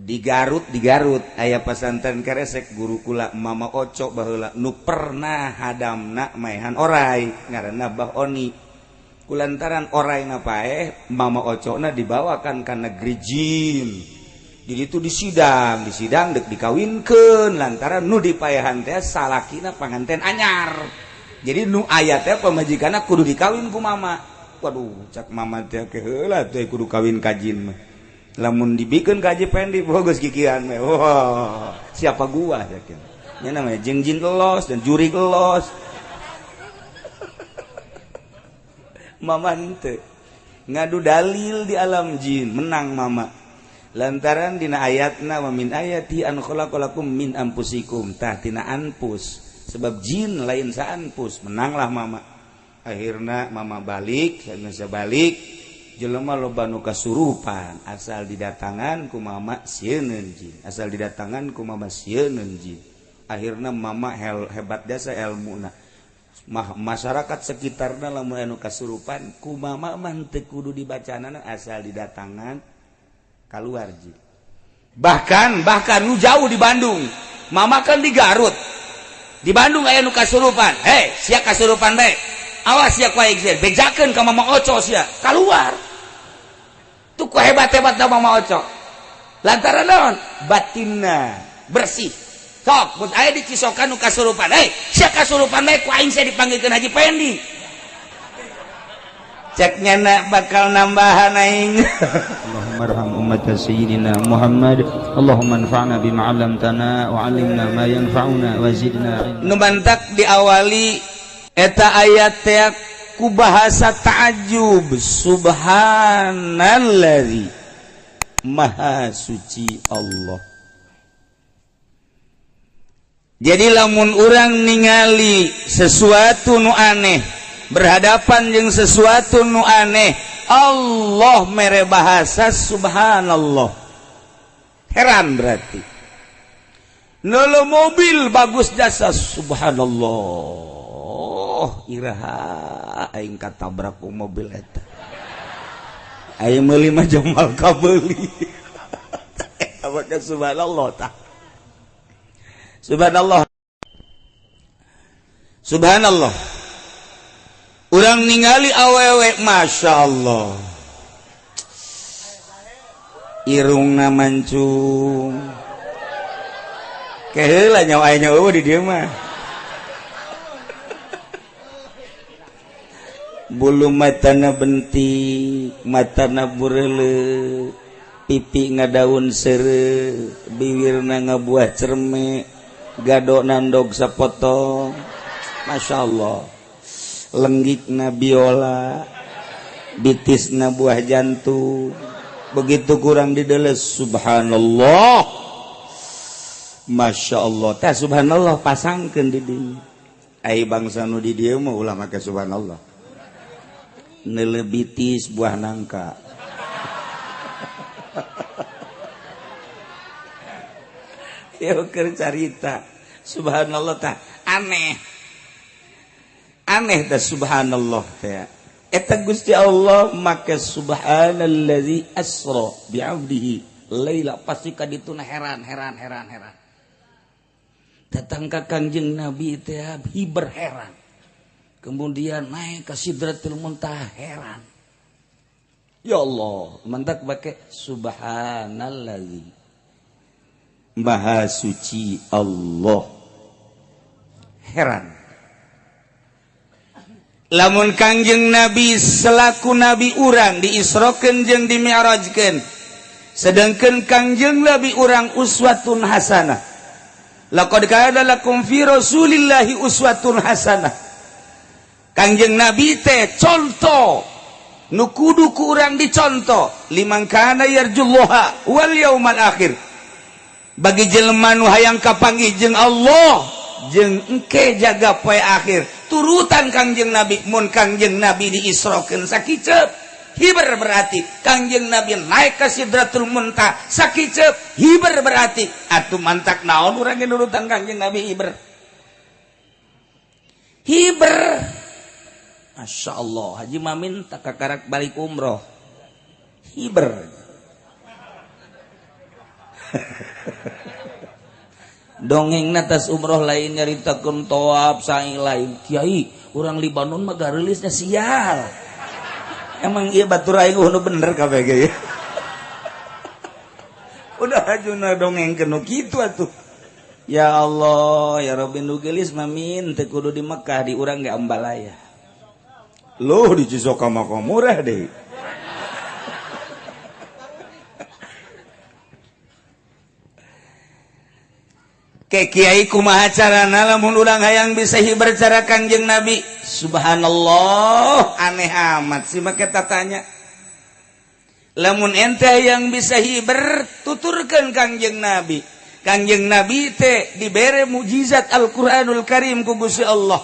Di Garut, di Garut aya pasantren keresek guru kula Mama Oco baheula nu pernah hadamna maehan orai ngaranna Bah Oni. Kulantaran orai na paeh, Mama Ocona dibawakan ka negeri jin. Jadi itu disidang, disidang dek dikawinkeun lantaran nu dipaehan teh salakina panganten anyar. Jadi nu aya teh pamajikanna kudu dikawin ku mama. Waduh, cak mama teh keheula teh kudu kawin ka jin mah. Lamun dibikeun ka Haji Pendi geus kikian mah. Wah, siapa gua yakin. Nya namanya jeung jin los dan jurig los. Mama henteu ngadu dalil di alam jin, menang mama. Lantaran dina ayatna wa min ayati an khalaqalakum min anfusikum, tah tina anfus, sebab jin lain saanfus, menanglah mama. Akhirna mama balik, sanes balik jelema loba nu kasurupan, asal didatangan ku mama sieun jin, asal didatangan ku mama sieun jin. Akhirna mama hebat jasa elmuna. Masyarakat sekitarna lamun anu kasurupan ku mama mah teu kudu dibacanana, asal didatangan kaluar jin. Bahkan nu jauh di Bandung, mama kan di Garut. Di Bandung aya nu kasurupan, hei sia kasurupan bae, awas sia ku aing sia, bejakeun ka Mama Oco sia, kaluar. Tuh ku hebat-hebatna Mama Oco. Lantaran naon? Batinna bersih. Sok, mun aya di Cisokan nu kasurupan, hei sia kasurupan bae ku aing sia dipanggilkeun Haji Pendi. Cek nyana bakal nambahan aing. Allahumma arham ummat sayyidina Muhammad. Allahumma anfa'na bima 'allamtana wa 'allimna ma yanfa'una wa zidna ilma. Nu mantak diawali eta ayat teh ku bahasa ta'ajub, subhanallazi, maha suci Allah. Jadi lamun urang ningali sesuatu nu aneh, berhadapan jeung sesuatu nu aneh, Allah mere bahasa subhanallah. Heran berarti. Nolo mobil bagus jasa subhanallah. Iraha aing katabrak ku mobil eta. Aing meuli mah jamal kabeuli. Eta subhanallah tah. Subhanallah. Subhanallah. Urang ningali awewe, masya Allah, irungna mancung, keheula nyawa aya nyawa di dieu mah, bulu matana bentik, matana bureuleuh, pipi ngadaun seureuh, biwirna ngabuah cerme, gado nandog sapotong, masya Allah. Lenggikna biola, bitisna buah jantung. Begitu kurang dideles, subhanallah, masya Allah. Tah subhanallah pasangkeun di dieu. Ai bangsa nu di dieu mah ulah make subhanallah. Neuleuh bitis buah nangka. Ya keur carita subhanallah tah aneh. Aneh dah subhanallah teh. Eta Gusti Allah make subhanallazi asra bi'abdihi laila, pasti ka dituna heran heran heran heran. Datang ka Kangjeng Nabi teh hiber heran. Kemudian naik ke Sidratul Muntaha heran. Ya Allah, mantak make subhanallazi, maha suci Allah. Heran. Lamun Kangjeng Nabi selaku nabi urang diisrokeun jeung dimi'rajkeun, sedangkan Kangjeng Nabi urang uswatun hasanah. Laqad kana lakum fi rasulillahi uswatun hasanah. Kangjeng Nabi teh contoh nu kudu ku urang dicontoh, liman kana yarjullaha wal yaumal akhir. Bagi jelema nu hayang kapanggih jeung Allah jeung engke jaga poe akhir, turutan Kangjeng Nabi. Mun Kangjeng Nabi diisrokeun sakiceup hiber berarti Kangjeng Nabi naik ke Sidratul Muntaha sakiceup hiber berarti. Atuh mantak naon urang ge nurutan Kangjeng Nabi hiber hiber. Masya Allah, Haji Mamin tak kakarak balik umroh hiber. Dongeng tas umroh lain nyaritakeun tawaf sa'i lain. Kiai, urang Libanon mah gareulisnya sial. Emang ieu batur aing nu bener kabeh ge. Udah hajuna dongengkeun nu kitu atuh. Ya Allah, ya Rabbi nu geulis mah min teu kudu di Mekah, di urang ge ambalaya. Loh di Cisoka mah murah deui. Ke kiai kumaha carana lamun urang hayang bisa hiber cara Kangjeng Nabi. Subhanallah, aneh amat sih make tatanya. Lamun ente hayang bisa hiber tuturkeun Kangjeng Nabi. Kangjeng Nabi teh dibere mukjizat Al-Qur'anul Karim ku Gusti Allah.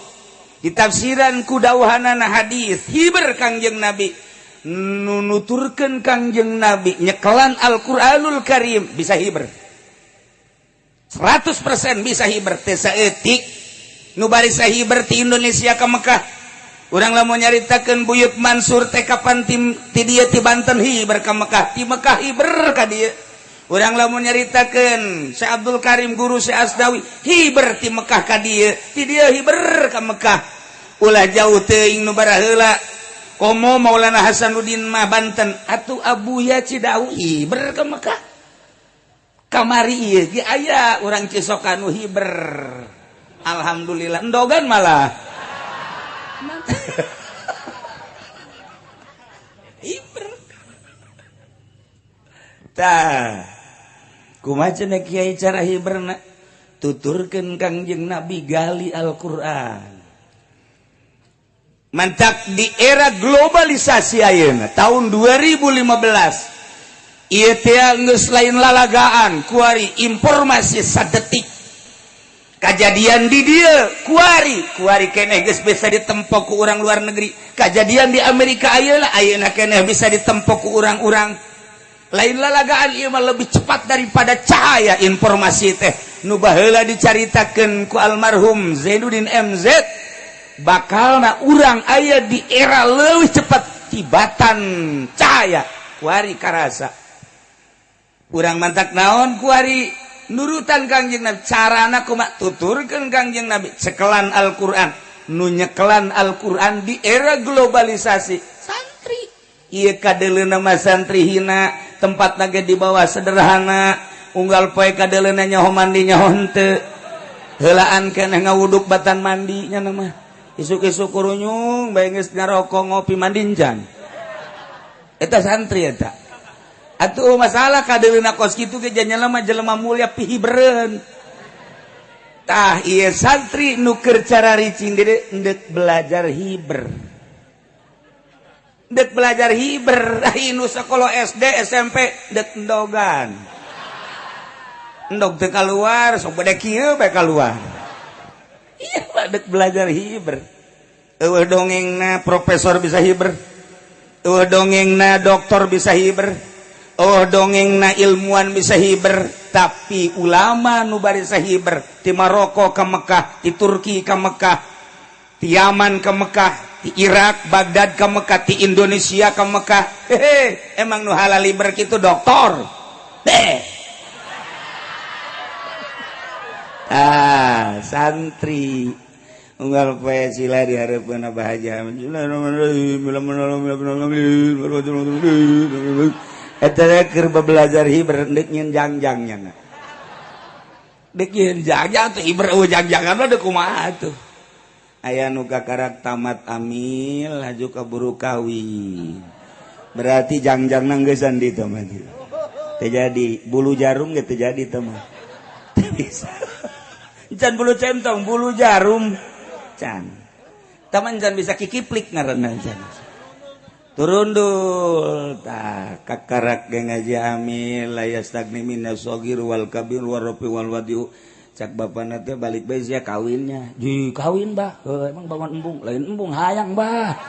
Ditafsiran ku dawuhanana hadis hiber Kangjeng Nabi. Nunuturkeun Kangjeng Nabi nyekelan Al-Qur'anul Karim bisa hiber. 100% bisa hiber teh saeutik nu bari sahiber ti Indonesia ka Mekah. Urang lamun nyaritakeun Buyut Mansur teh kapan ti dieu ti Banten hiber ka Mekah, ti Mekah hiber ka dieu. Urang lamun nyaritakeun Syekh Abdul Karim guru Syekh Asdawi hiber ti Mekah ka dieu, ti dieu hiber ka Mekah. Ulah jauh teuing nu baraheula. Komo Maulana Hasanuddin mah Banten atuh Abuya Cidahu hiber ka Mekah. Kamari ieu ge aya urang Cisoka nu hiber. Alhamdulillah endogan malah. Hiber. Tah. Kumaha cenah kiai cara hiberna? Tuturkeun Kangjeng Nabi gali Al-Qur'an. Mantak di era globalisasi ayeuna tahun 2015 ieu teh geus lain lalagaan kuari informasi sadetik kajadian di dieu kuari kuari keneh geus bisa ditempo ku urang luar negeri, kajadian di Amerika ayeuna ayeuna keneh bisa ditempo ku urang-urang lain lalagaan. Ieu mah lebih cepat daripada cahaya informasi teh. Nu baheula dicaritakeun ku almarhum Zainuddin MZ bakalna urang aya di era leuwih cepat tibatan cahaya kuari karasa. Urang mantak naon kuari nurutan Kangjeng Nabi, carana kumaha tuturkeun Kangjeng Nabi cekelan Al-Qur'an. Nu nyekelan Al-Qur'an di era globalisasi santri ieu kadeuleuna mah santri hina, tempatna ge di bawah sederhana, unggal poe kadeuleuna nyaho mandi nyaho henteu, heulaan keneh ngawuduk batan mandi nya mah isuk-isuk kurunyung bae geus ngarokok ngopi mandi encan. Eta santri eta. Atuh masalah kadeuleuna kos kitu ge janyana mah jelema mulia pihibreun. Tah ieu santri nu keur cararicing deui endek belajar hiber. Endek belajar hiber, ai nu sakola SD, SMP endek endogan. Endog teu kaluar, sok bade kieu bae kaluar. Ieu mah endek belajar hiber. Eueuh dongengna profesor bisa hiber. Eueuh dongengna doktor bisa hiber. Oh dongeng na ilmuwan bisa hiber, tapi ulama nu bari sahiber ti Maroko ke Mekah, ti Turki ke Mekah, ti Yaman ke Mekah, ti Irak, Baghdad ke Mekah, ti Indonesia ke Mekah. Hehe, emang nu halal hiber kitu doktor. Deh. Ah, santri unggal poe sila di hareupeun Abah Haji. Eta keur belajar hiber deuk nyeun jangjangnya. Deuk nyeun jangjang teh hiber eueuh jangjangan mah deuk kumaha atuh. Aya nu kakarak tamat amil laju kaburu kawin. Berarti jangjangna geusan di teh mah. Teu jadi bulu jarum ge teu jadi teh mah. Teu bisa. Can bulu centong, bulu jarum can. Taman can bisa kikiplik ngaranna can. Turun dul tah kakarak ge ngaji amil la yastagni minna shagir wal kabir warrafi wal wadiu. Cak bapana teh balik bae sia kawinnya. Di kawin bah, heuh emang bangun embung, lain embung hayang bah.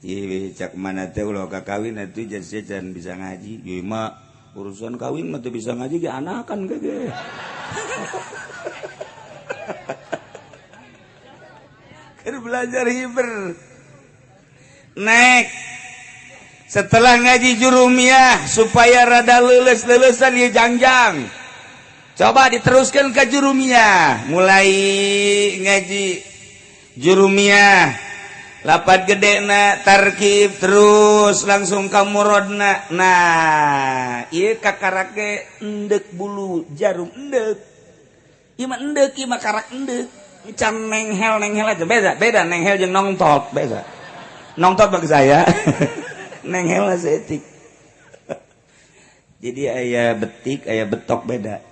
Ieu cak mana teh ulah ka kawin atuh sia can bisa ngaji. Ieu mah urusan kawin mah teu bisa ngaji ge anakan ge ge. Keur belajar hiber. Nek Setelah ngaji jurumiyah supaya rada leuleus-leuleusan ieu jangjang. Coba diteruskan ke jurumiyah, mulai ngaji jurumiyah lapat gedena tarkib terus langsung ka murodna. Nah, ieu kakarake endek bulu jarum endek. Ieu mah endek, ieu mah karak endek. Can nenghel-nenghel aja beda, beda nenghel jeung nongtot beda. Nongtot bagi saya. Nenghel seetik. Jadi aya betik, aya betok beda.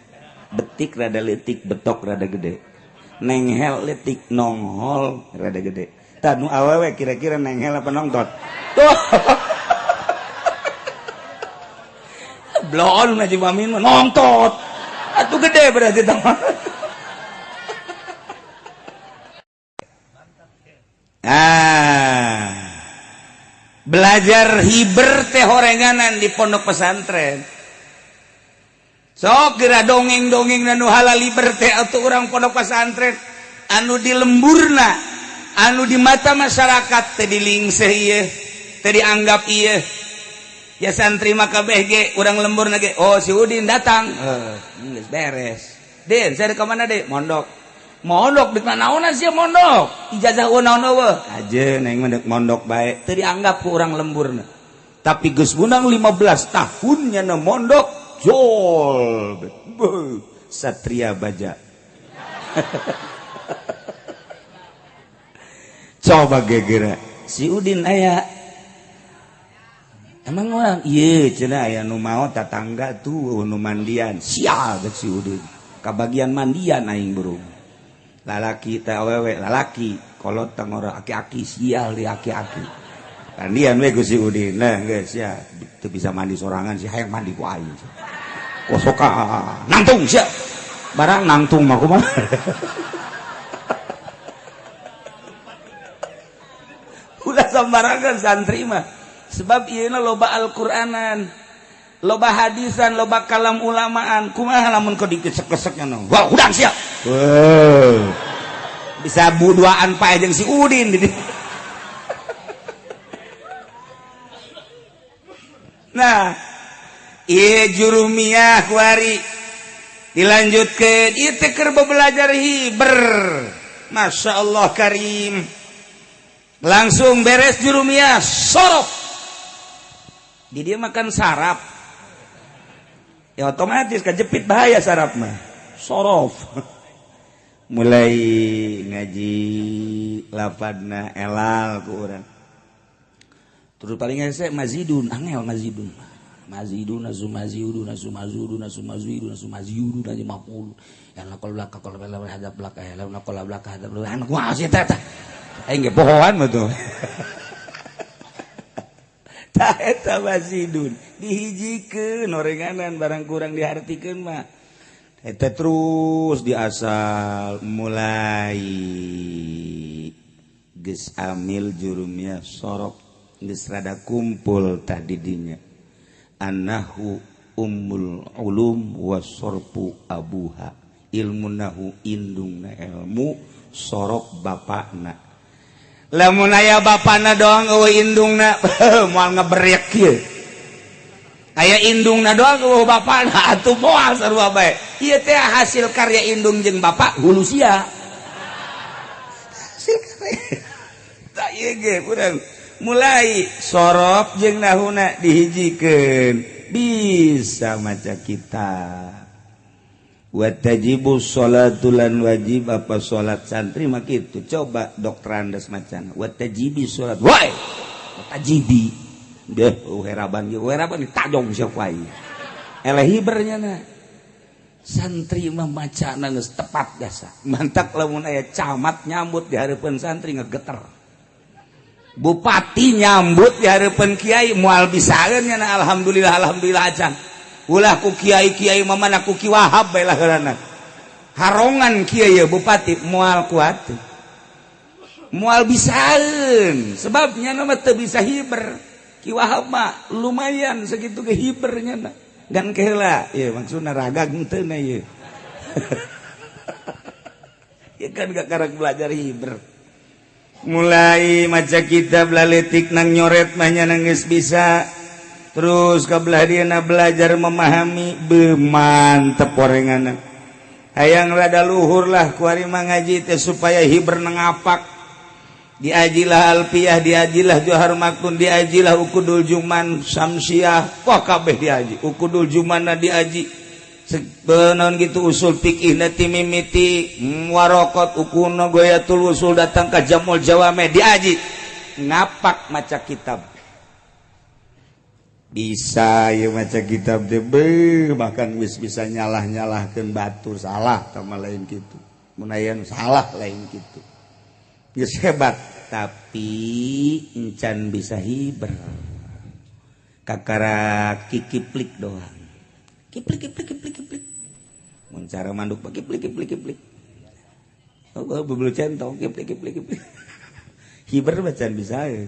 Betik rada leutik, betok rada gede. Nenghel leutik, nonghol rada gede. Tah nu awewe kira-kira nenghel apa nongtot? Tuh. Bloon Haji Mamin mah nongtot. Atuh gede berarti tah. Ah. Belajar hiber teh horenganan di pondok pesantren. Sok geura dongeng-dongeng nu halal hiber teh atuh urang pondok pesantren anu di lemburna, anu di mata masyarakat teh dilingseh ieu, teh dianggap ieu. Ya santri mah kabeh ge urang lemburna ge, oh si Udin datang. Geus beres. Din, saya ka mana deui? Mondok. Mondok dek naonan sia mondok. Ijazah naon eueuh. Kajeun aing mah dek mondok bae. Teu dianggap ku urang lemburna. Tapi geus menang 15 tahun nyana mondok, jol. Beuh, satria baja. Coba gegera. Si Udin aya. Emang orang ieu cenah aya nu maot tatangga tuh nu mandian. Sial dek si Udin. Kabagian mandian aing burung. Lalaki teh awewe lalaki kolot tangora aki-aki sial di aki-aki mandian we ku si Udin. Nah geus ya teu bisa mandi sorangan si hayang mandi ku aing kosoka nangtung sia barang nangtung mah kumaha. Ulah sembarangan santri mah sebab ieu loba Al-Qur'anan, loba hadisan, loba kalam ulamaan. Kumaha lamun kau dikesek-keseknya no. Wah, hudang siap. Wow. Bisa buduaan pae jeung si Udin di. Nah, ieu jurumiyah kuari dilanjutkeun ieu teh keur belajar hiber. Masya Allah karim. Langsung beres jurumiyah sorop. Di dia makan sarap. Ya otomatis kejepit bahaya sarap mah. Sorof. Mulai ngaji lafadna elal ku urang. Terus paling hese mazidun, angel mazidun. Mazidun azu mazidun azu mazudun azu mazidun azu mazidun azu maqul. Ya naqul laka qul la hadab laka ya naqul laka hadab laka. Anu kumaha sih teh? Aing ge pohoan mah tuh. Tah eta mazidun dihijikeun orenganan barang kurang dihartikeun mah. Eta terus diasal mulai geus amil jurumnya sorok geus rada kumpul tah di dinya. Annahu ummul ulum wasorpu abuha. Ilmu nahu indungna ilmu, sorok bapakna. Lamun aya bapakna doang eueuh indungna moal ngeberek kieu. Aya indungna doang eueuh bapakna atuh moal sarua bae. Ieu teh hasil karya indung jeung bapak hulu sia. Hasil karya. Tah ieu ge urang mulai sorok jeung nahuna dihijikeun bisa maca kitab. Wa tajibu sholatu lan wajib apa salat santri mah kitu. Coba dokter Andes macana. Wa tajibi salat. Woi. Wa tajibi. Deh, heraban ge, heraban ditajong sia ku aing. Eleh hibernya na. Santri mah macana geus tepat jasa. Mantak lamun aya camat nyambut di hareupeun santri ngegeter. Bupati nyambut di hareupeun kiai moal bisaeun nya na alhamdulillah alhamdulillah acan. Ulah ku kiai-kiai mamana ku Ki Wahab bae lah heurana. Harongan kiai bupati moal kuat. Moal bisaeun sebabnya na mah teu bisa hiber. Ki Wahab mah lumayan segitu ge hibernya na. Gan keheula ieu maksudna ragag henteu na ieu. Ya kan gak karak belajar hiber. Mulai maca kitab laletik nang nyoret mah nya geus bisa. Terus kabelah dieuna belajar memahami bemantep orenganna. Hayang rada luhur lah kuari mah ngaji teh supaya hiber ngapak. Diajilah alpiyah, diajilah johar makun, diajilah ukudul juman samsiah, wah kabeh diaji. Ukudul jumanna diaji. Benon gitu usul fikih na mimiti warokot ukuno goyatul usul datang ke jamul jawame diaji. Ngapak maca kitab. Bisa ya maca kitab teh bahkan wis bisa nyalah-nyalahkeun batur salah sama lain gitu. Mun aya nu salah lain gitu. Geus hebat tapi encan bisa hiber. Kakara kikiplik doang. Kiplik kiplik kiplik kiplik. Mun cara manduk mah kiplik kiplik kiplik. Oh, bebelu centong kiplik kiplik kiplik. Hiber bacaan bisa ya.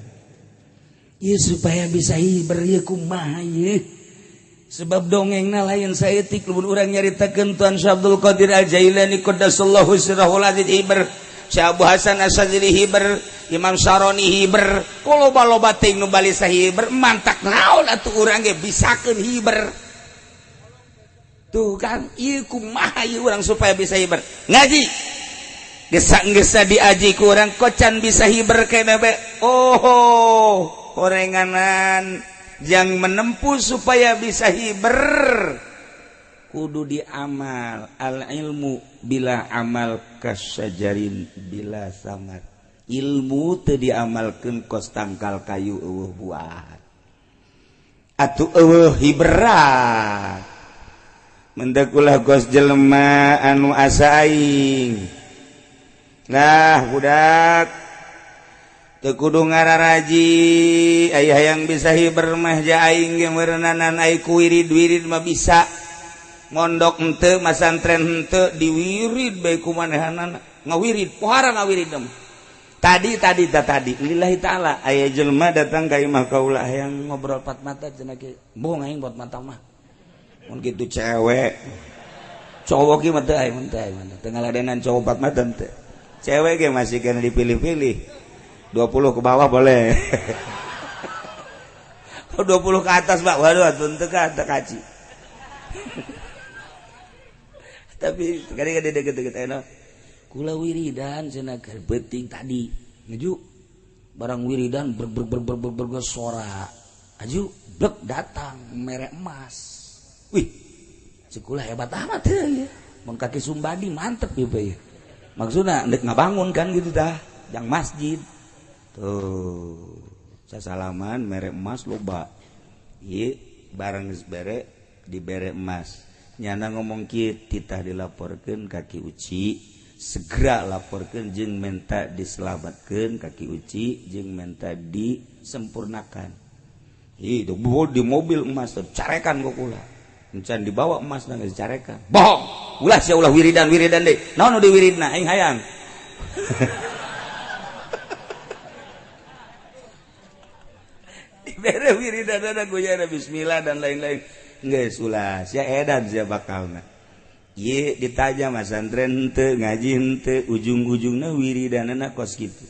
Ieu supaya bisa hiber ieu kumaha ieu. Sebab dongengna lain saeutik lamun urang nyaritakeun Tuan Syekh Abdul Qadir Al-Jailani qaddasallahu sirrahul aziz hiber. Syekh Abu Hasan Asy-Syadzili hiber, Imam Syaroni hiber, loba-loba teuing nu balisa hiber, mantak naon atuh urang ge bisakeun hiber. Tuh kan, ieu kumaha ieu urang supaya bisa hiber. Ngaji. Gesa-gesa diaji ku urang kocan bisa hiber keneh be. Oh, orenganan jang menempuh supaya bisa hiber. Kudu diamal al ilmu bila amal kasajarin bila samar. Ilmu teu diamalkeun kos tangkal kayu eueuh buah. Atuh eueuh hiberat. Mendekulah gos jelema anu asa aing. Nah budak teu kudu ngararaji aya hayang bisa hiber mah ja aing ge meureunana ai ku wirid-wirid mah bisa. Mondok henteu masantren henteu diwirid bae ku manehanana ngawirid pohara ngawirid mah. Tadi tadi tadi lillahi taala aya jelema datang ka imah kaula hayang ngobrol pat mata cenah ge bohong aing buat mata mah. Mun gitu cewek cowok ki mah teu aya mun teu aya teu ngaladenan cowok pat mata teu. Cewek ge masih kena dipilih-pilih. 20 ke bawah boleh. 20 ke atas Pak. Waduh atuh teu ka teu kaci. Tapi kadang-kadang deket-deket enak. Kula wiridan cenah keur beuting tadi. Ngeju barang wiridan ber ber ber ber ber ber sora. Aju blek datang mere emas. Wih, sekolah hebat amat ya. Mun kaki Sumbadi mantep ya ya. Maksudna ndek ngabangun kan gitu dah, jang masjid. Tuh, sasalaman mere emas loba. Ieu barang geus bere dibere emas. Nyana ngomong kieu titah dilaporkeun ka Ki Uci, segera laporkeun jeung menta diselamatkeun ka Ki Uci jeung menta disempurnakan. Ih, di mobil emas carekan ku kula. Encan dibawa emas nang dicarekan. Bohong. Ulah sia ulah wiridan wiridan deui. Naon nu diwiridna aing hayang. Dibere wiridanna guyana bismillah dan lain-lain. Geus ulah sia edan sia bakalna. Ieu ditanya masantren henteu ngaji henteu ujung-ujungna wiridanna kos kitu.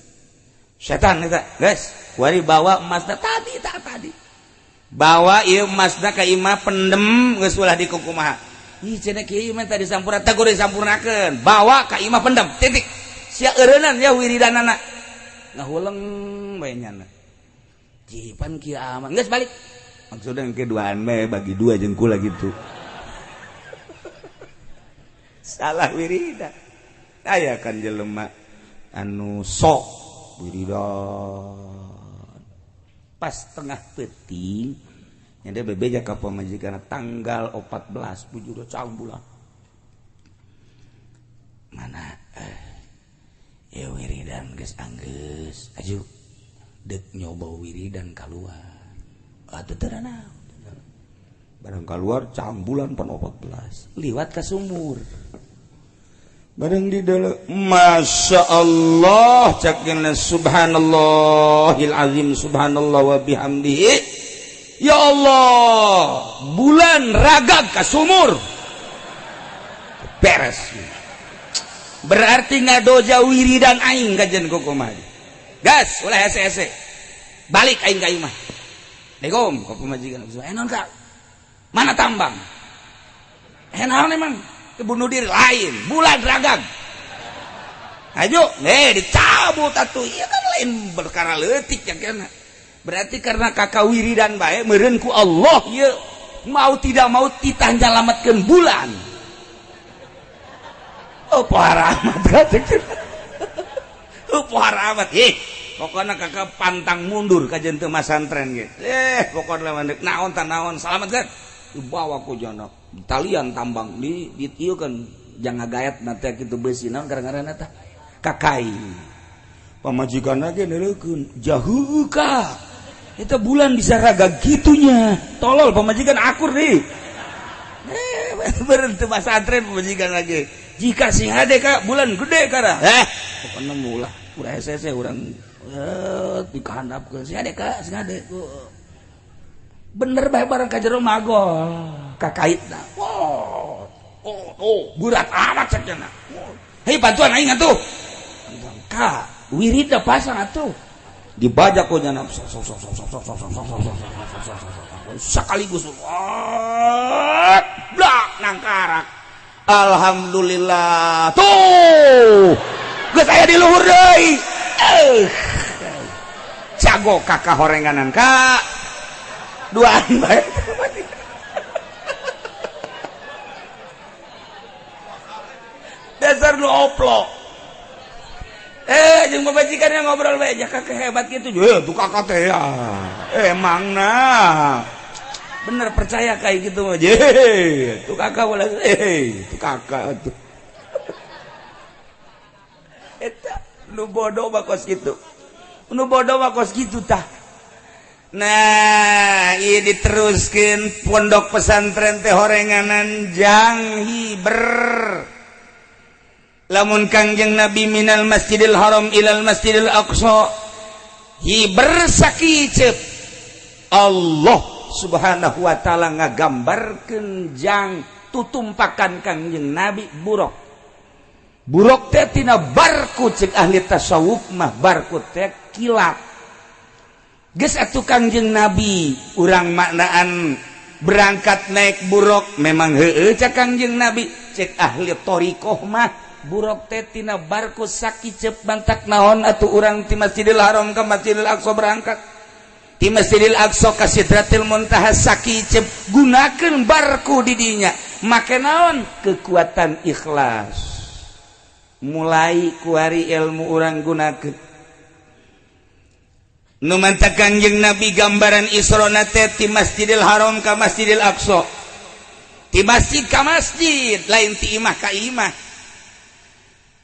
Setan eta, geus. Kuari bawa emasna tadi tak tadi. Bawa ieu emasna ka imah pendem geus ulah dikukumaha. Ih cenah kieu mah tadi sampurna teh kudu disampurnakeun. Bawa ka imah pendem titik. Sia eureunnan ya wiridanana. Ngahuleng bae nyana. Jipan kieu aman geus balik. Maksudna engke duaan bae bagi dua jeung kula gitu. Salah wiridan. Aya kan jelema anu sok wiridan. Pas tengah peuting nya bebeja ka pamajikan tanggal 14 bujur cang bulan. Mana ya wiridan geus anggeus aju deuk nyoba wiridan kaluar. Atuh teu naon. Barang kaluar cang bulan pan 14 liwat ka sumur. Barang di dalam Masya Allah cakna subhanallahil azim subhanallah wa bihamdihi. Ya Allah bulan ragag ka sumur beres. Berarti ngadoja wiridan aing kajen kukumaha. Gas, ulah hese-hese. Balik aing ka imah. Assalamualaikum ka pamajikan. Eh, naon, Kak? Mana tambang? Eh, naon emang? Bunuh diri lain, bulan ragag. Ayo, eh, dicabut atuh. Iya kan lain perkara leutik ya kena. Berarti karena kakak wiridan bae meureun ku Allah ieu mau tidak mau titah nyalametkeun bulan. Oh, pohara amat. Oh, pohara amat. Ih, pokoknya kakak pantang mundur kajian teu masantren ge. Eh, pokoknya mandek naon ta naon salamet kan. Dibawa ku jana talian tambang di ditiu kan jangan gayat nanti gitu besi naon gara-gara tah kakai pamajikan lagi neurekeun jauh ka itu bulan bisa raga gitunya tolol. Pamajikan akur nih, eh, berhenti masantren pamajikan lagi jika sing hade ka bulan gede kara. Eh, pokoknya mulah udah hese urang, eh, dikahandapkeun sing hade ka sing hade bener bae barang ka jero magol kakaitna. Oh oh oh, berat amat cek. Hei, bantuan aing atuh ka wiridna pasang atuh dibajak ku nyana sekaligus blak nangkarak. Alhamdulillah tuh geus aya di luhur deui. Eh, jago kakak horenganan kak duaan bae dasar lu oplok. Eh, jeung pamajikan yang ngobrol bae ja kakak hebat gitu. Eh, tuh kakak teh ya. Emang nah. Bener percaya kayak gitu mah. Je, tuh kakak boleh, eh, tuh kakak tuh. Eta nu bodoh mah kos kitu. Nu bodoh mah kos kitu tah. Nah, ieu diteruskeun pondok pesantren teh horenganan jang hiber. Lamun Kangjeng Nabi minal Masjidil Haram ilal Masjidil Aqsa hiber sakiceup Allah Subhanahu wa taala ngagambarkeun jang tutumpakan Kangjeng Nabi buruk. Buruk teh tina barku, cek ahli tasawuf mah barku teh kilat. Geus atuh Kangjeng Nabi urang maknaan berangkat naik buruk memang heueuh cek Kangjeng Nabi, cek ahli thariqah mah buruk teh tina barku sakiceup. Bantak naon atuh urang ti Masjidil Haram ka Masjidil Aqsa berangkat ti Masjidil Aqsa ka Sidratil Muntaha sakiceup gunakeun barku di dinya make naon kekuatan ikhlas. Mulai kuari ilmu urang gunakeun nu mantak Kangjeng Nabi gambaran Isra teh ti Masjidil Haram ka Masjidil Aqsa, ti masjid ka masjid, lain ti imah ka imah,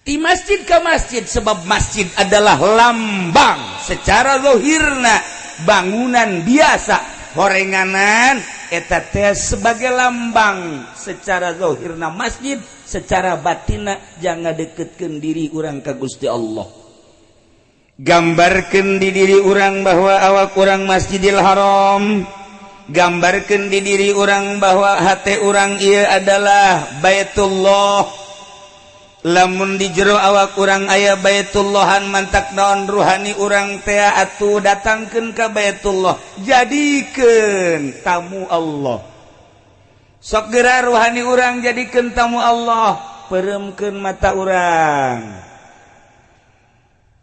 di masjid ke masjid, sebab masjid adalah lambang secara zahirna bangunan biasa horenganan eta teh sebagai lambang secara zahirna masjid, secara batina jangan deketkeun diri urang ka Gusti Allah. Gambarkeun di diri urang bahwa awak urang Masjidil Haram, gambarkeun di diri urang bahwa hate urang ieu adalah Baitullah. Lamun di jero awak urang aya Baitullahan mantak naon ruhani urang teh atuh datangkeun ka Baitullah, jadikeun tamu Allah. Sok geura ruhani urang jadikeun tamu Allah, pereumkeun mata urang.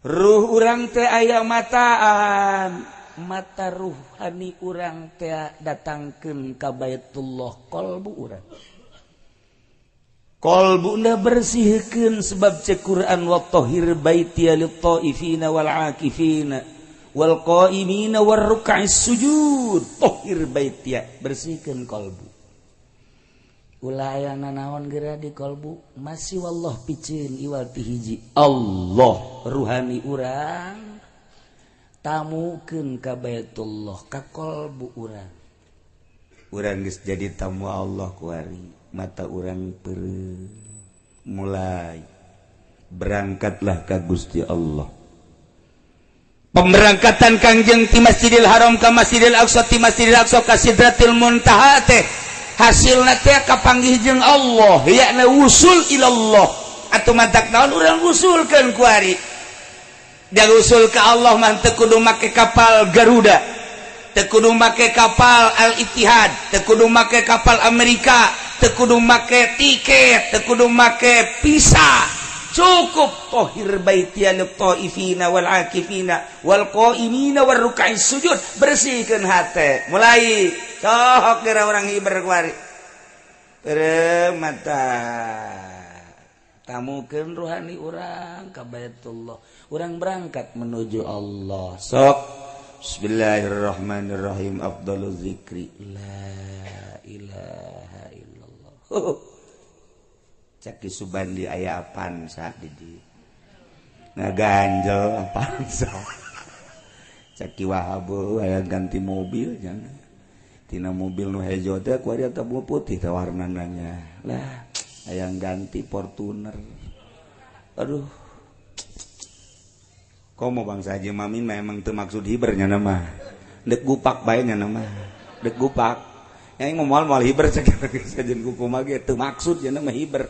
Ruh urang teh aya mataan, mata ruhani urang teh datangkeun ka Baitullah qalbu urang. Qalbuna bersihkeun sebab cek Quran wa tahhir baitiya lit-taifina wal akifina wal qaimina war ruk'is sujud. Tahhir baitiya, bersihkeun qalbu. Ulah aya nanaon geura di qalbu masih wallah piceun iwal ti hiji Allah ruhani urang tamukeun ka Baitullah ka qalbu urang. Urang geus jadi tamu Allah kuari mata urang peureum mulai berangkatlah ka Gusti Allah. Pemberangkatan Kangjeng ti Masjidil Haram ka Masjidil Aqsa, ti Masjidil Aqsa ka Sidratil Muntaha teh hasilna teh kapanggih jeung Allah, yakni wusul ilallah. Atuh mantak naon urang usulkeun kuari. Dia usul ke Allah mah teu kudu make kapal Garuda, teu kudu make kapal Al Ittihad, teu kudu make kapal Amerika, teu kudu make tiket, teu kudu make visa. Cukup tohir baitiya lit-taifina wal akifina wal qaimina war ruk'is sujud, bersihkeun hate. Mulai sok geura urang hiber kuari. Terem mata tamukeun ruhani urang ka Baitullah. Urang berangkat menuju Allah. Sok bismillahirrahmanirrahim, afdaluz zikri la ilaha illallah. Cek Ki Subandi aya Avanza di dieu. Ngaganjel Avanza. Cek Ki Wahab aya ganti mobil jangan. Tina mobil nu hejo teh kuari eta putih teh warnana nya. Lah hayang ganti Fortuner. Aduh. Komo bangsa Haji Mamin mah emang teu maksud hiber nya mah. Deuk gupak bae nya mah. Deuk gupak. Yang mau moal hiber cek sajen kumaha ge teu maksud nya mah hiber.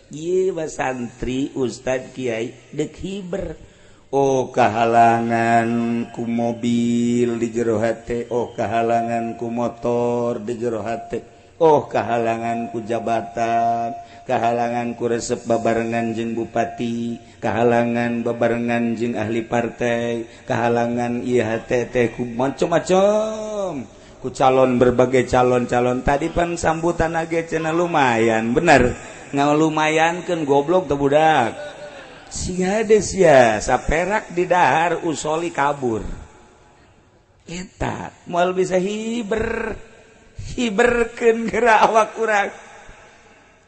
Ieu mah santri ustad kiai deuk hiber. Oh kahalangan ku mobil di jero hate, oh kahalangan ku motor di jero hate, oh kahalangan ku jabatan, kahalangan ku resep babarengan jeung bupati, kahalangan babarengan jeung ahli partai, kahalangan ieu hate teh ku macam-macam, ku calon berbagai calon-calon. Tadi pan sambutan age cenah lumayan, bener ngalumayankeun goblok teh budak. Sing hade sia saperak di dahar usoli kabur. Eta moal bisa hiber. Hiberkeun geura awak urang.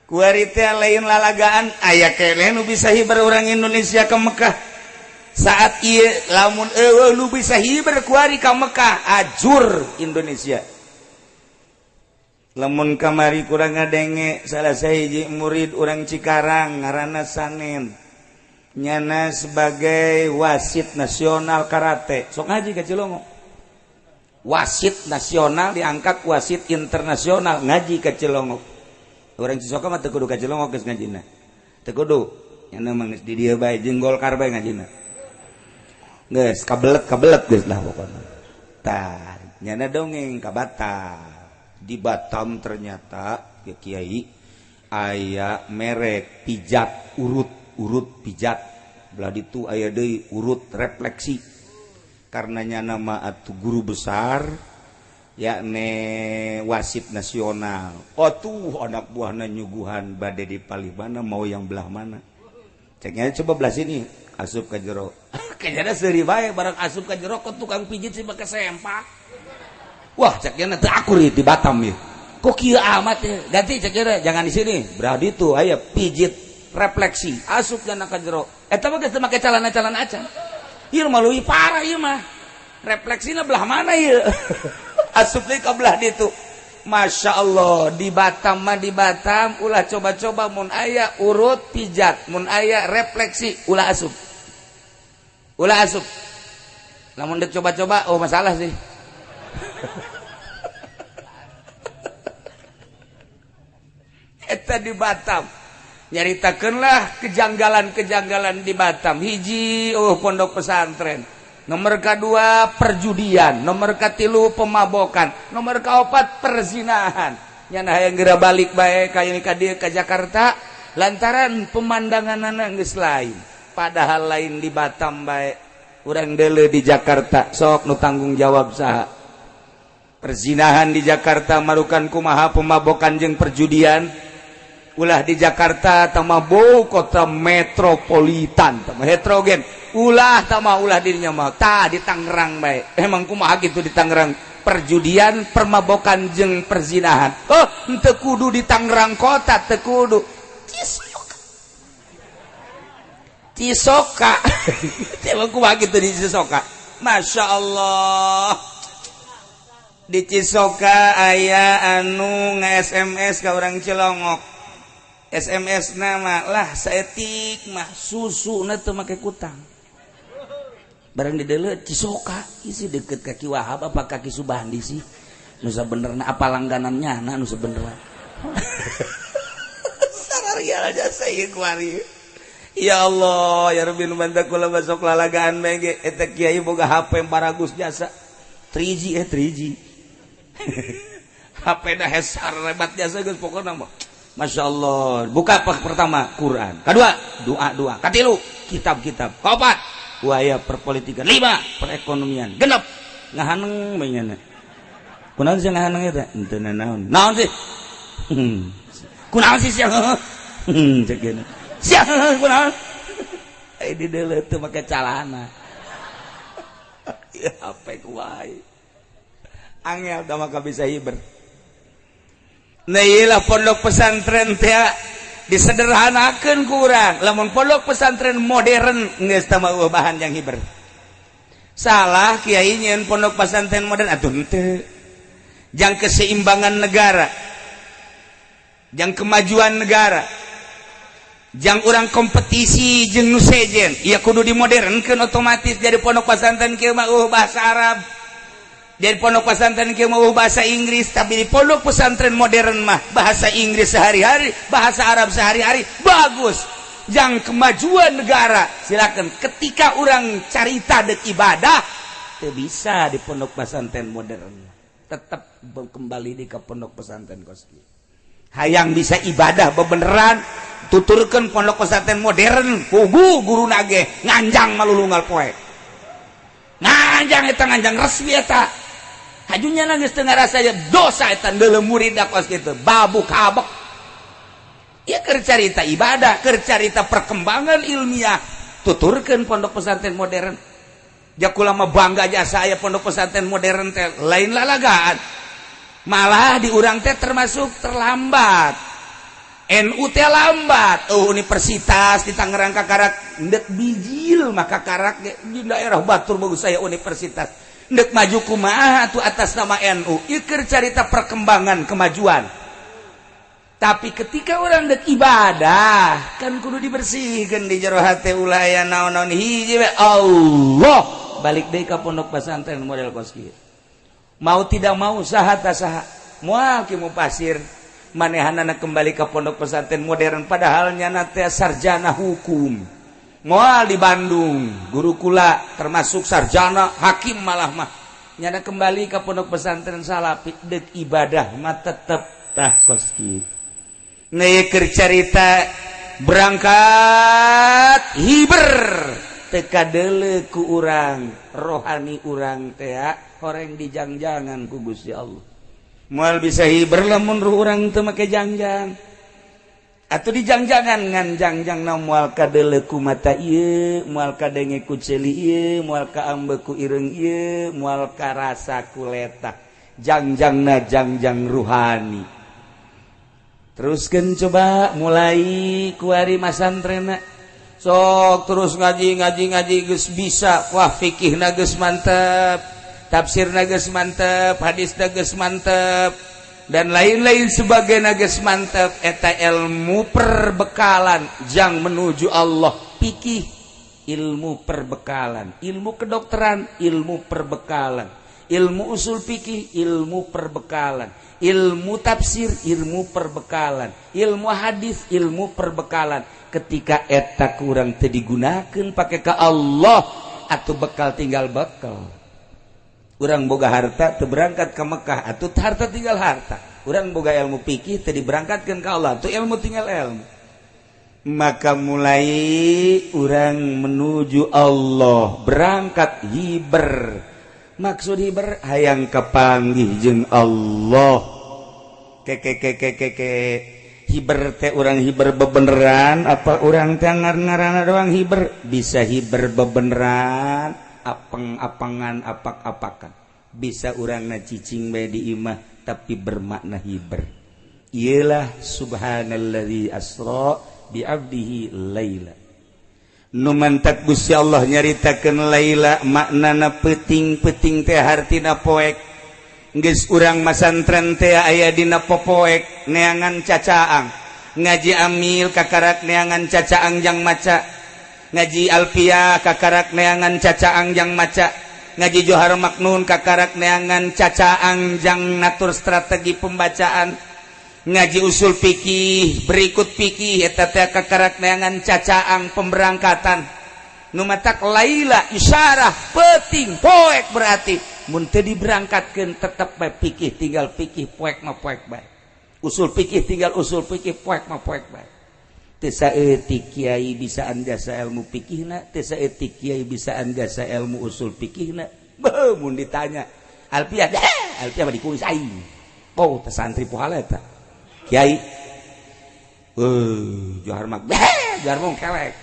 Kuari teh lain lalagaan aya keneh nu bisa hiber urang Indonesia ke Mekah. Saat ieu lamun eueuh nu bisa hiber kuari ka Mekah ajur Indonesia. Lamun kamari kurang ngadenge salah sahiji murid urang Cikarang ngaranna Sanen. Nyana sebagai wasit nasional karate. Sok ngaji ka Cilongok. Wasit nasional diangkat wasit internasional ngaji ka Cilongok. Orang Cisoka mah teu kudu ka Cilongok geus ngajina. Teu kudu. Nyana mah geus di dieu bae jeung Golkar bae ngajina. Geus kabelet-kabelet geus lah pokona. Tah, nyana dongeng ka Batam. Di Batam ternyata ya kiai aya merek pijat urut pijat. Belah ditu aya deui urut refleksi. Karenanya nama atuh guru besar yakni wasit nasional. Oh tuh anak buahna nyuguhan bade di palih mana mau yang belah mana. Ceknya coba belah sini asup ka jero. Kayaknya seuri bae barang asup ka jero kok tukang pijit sih make sempak. Wah ceknya teu akur ieu di Batam ieu. Kok kieu amat ya? Ganti ceknya jangan di sini. Belah ditu aya pijit refleksi asup jana ka jero. Eta mah geus teu make calana-calana acan. Ieu mah leuwih parah ieu mah. Refleksina belah mana ieu? Asup deui ka belah ditu. Masya Allah di Batam mah di Batam ulah coba-coba mun aya urut pijat, mun aya refleksi ulah asup. Ulah asup. Lamun deuk coba-coba oh masalah sih. Eta di Batam. Nyaritakeunlah kejanggalan-kejanggalan di Batam. Hiji oh pondok pesantren. Nomor kedua perjudian, nomor katilu pemabokan, nomor keempat perzinahan. Nyana hayang geura balik bae ka ieu ka dieu ka Jakarta lantaran pemandanganana geus lain. Padahal lain di Batam bae, urang deuleu di Jakarta sok nu tanggung jawab saha. Perzinahan di Jakarta marukan kumaha pemabokan jeung perjudian. Ulah di Jakarta tamah kota metropolitan, tamah heterogen. Ulah tamah ulah dirinya mah tah di Tangerang bae. Emang kumaha gitu di Tangerang perjudian, permabokan jeung perzinahan. Oh, henteu kudu di Tangerang kota, teu kudu. Cisoka. Cisoka. Emang kumaha gitu di Cisoka. Masya Allah. Di Cisoka aya anu nge-SMS ka urang Cilongok. SMS nama lah saetik mah susu na teu make kutang. Barang di deuleu Cisoka isi deket kaki Wahab apa kaki Subandi sih? Nu sabenerna apa langganannya na nu sabenerna. Sararia aja saya kuari. Ya Allah ya Rabbi, nu mantak kula besok lalagaan mege eta kiai boga HP baragus jasa 3G, 3G HP dah hesar hebat jasa geus pokona mah. Masya Allah, buka pertama Quran, kedua doa doa, katilu kitab-kitab, kaopat waya perpolitikan, lima perekonomian, genep ngahaneng bae. Kunaon sih ngahaneng eta? Henteu naon naon sih. Kunaon sih sia? Cek gini sia kunaon? Eh, di deuleu teu make calana ya, HP ku wae angel da maka bisa hiber. Nah, iyalah pondok pesantren teh disederhanakeun ku urang. Lamun pondok pesantren modern geus tah mah bahan yang hiber. Salah kiai nyeun pondok pesantren modern atuh henteu. Jang keseimbangan negara, jang kemajuan negara, jang urang kompetisi jeung nu sejen, ieu kudu dimodernkeun. Otomatis jadi pondok pesantren kieu mah bahasa Arab, jadi pondok pesantren kieu mah bahasa Inggris. Tapi di pondok pesantren modern mah bahasa Inggris sehari-hari, bahasa Arab sehari-hari. Bagus jang kemajuan negara, silakan. Ketika orang carita dek ibadah teu bisa di pondok pesantren modern, tetap kembali di ke pondok pesantren kos kieu. Hayang bisa ibadah bebeneran, tuturkeun pondok pesantren modern, pugu guru nage nganjang malulungal poe, nganjang eta, nganjang resmi eta. Hajunya nangis teu ngarasa ya dosa eta deuleu murid kos kitu babu kabek. Ya, keur carita ibadah, keur carita perkembangan ilmiah, tuturkeun pondok pesantren modern. Jakula mah bangga jasa aya pondok pesantren modern teh, lain lalagaan. Malah di urang teh termasuk terlambat. NU teh lambat. Oh, universitas di Tangerang kakarak ndek bijil maka karak di daerah batur bagus saya universitas. Ndek maju kumaha tuh atas nama NU? Ieu keur carita perkembangan kemajuan. Tapi ketika orang dek ibadah kan kudu dibersihkan di jero hate, ulah aya naon-naon, hiji we Allah. Balik deui ka pondok pesantren model kos kieu. Mau tidak mau, saha ta saha moal ki pasir manehanana kembali ke pondok pesantren modern, padahal nyana teh sarjana hukum, moal di Bandung guru kula termasuk sarjana hakim, malah mah nyana kembali ke pondok pesantren salafi dek ibadah mah tetep tah kos kieu. Keur carita berangkat hiber teu kadeuleu ku urang, rohani urang teh horeng dijangjangan ku Gusti Allah. Moal bisa hiber lamun ruh urang teu make jangjang atuh. Dijangjangan ngan jangjangna moal kadeuleu ku mata ieu, moal kadenge ku ceuli ieu, moal kaambe ku ireung ieu, moal karasa ku letak. Jangjangna jangjang ruhani. Teruskan coba mulai kuari masantrena, sok terus ngaji ngaji ngaji geus bisa. Wah, fikih geus mantep, tafsir geus mantep, hadis geus mantep, dan lain-lain sebagainya geus mantep. Eta ilmu perbekalan jang menuju Allah. Fikih ilmu perbekalan, ilmu kedokteran ilmu perbekalan, ilmu usul fikih ilmu perbekalan, ilmu tafsir ilmu perbekalan, ilmu hadis ilmu perbekalan. Ketika eta kurang teu digunakeun pake ka Allah atau bekal tinggal bekal. Urang boga harta teu berangkat ke Mekah atau harta tinggal harta. Urang boga ilmu fikih teu diberangkatkeun ka Allah tuh ilmu tinggal ilmu. Maka mulai urang menuju Allah berangkat hiber. Maksud hiber hayang kapanggih jeung Allah. Ke ke ke ke ke hiber teh urang hiber bebeneran apa urang teh ngar-ngarana doang hiber? Bisa hiber bebeneran, apeng-apengan, apak-apakan. Bisa urang na cicing bae di imah tapi bermakna hiber. Iyalah subhanalladzi asra bi abdihi laila. Nu mantak Gusti Allah nyaritakeun laila, maknana peuting-peuting teh hartina poek. Geus urang masantren teh aya dina popoek neangan cacaang. Ngaji amil kakarak neangan cacaang jang maca, ngaji alfiah kakarak neangan cacaang jang maca, ngaji Johar Maknun kakarak neangan cacaang jang natur strategi pembacaan. Ngaji usul fikih berikut fikih eta teh kakarak neangan cacaang pemberangkatan. Nu matak laila isyarah peuting poek berarti mun teu diberangkatkeun tetep bae fikih tinggal fikih poek mah poek bae. Usul fikih tinggal usul fikih poek mah poek bae. Teu saeutik kiai bisaan jasa ilmu fikihna, teu saeutik kiai bisaan jasa ilmu usul fikihna. Beuh mun ditanya Alfiah, Alfiah mah dikuis aing. Oh, teh santri pohala eta. Kiai. Johar mak. Johar mah kelek.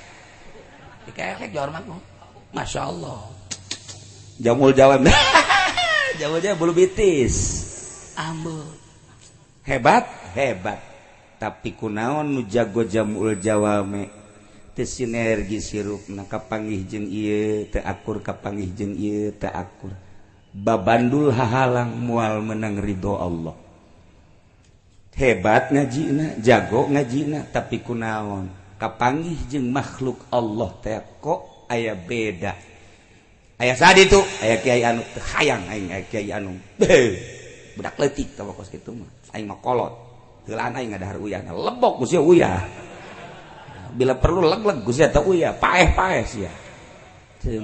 Dikelek johar mak. Masya Allah. Jamul jawab. Jamul jawab bulu bitis. Ambo. Hebat, hebat. Tapi kunaon nu jago jamul jawame teu sinergi sirupna kapanggih jeung ieu teu akur kapanggih jeung ieu teu akur. Babandul hahalang moal menang ridho Allah. Hebat ngajina, jago ngajina, tapi kunaon kapanggih jeung makhluk Allah teh kok aya beda. Aya sadi tu, aya kiai anu teu hayang aing aya kiai anu. Budak leutik tah kos kitu mah. Aing mah kolot. Heulaan aing ngadahar uyah, lebok ku sia uyah. Bila perlu leg-leg ku sia teh uyah, paeh-paeh sia.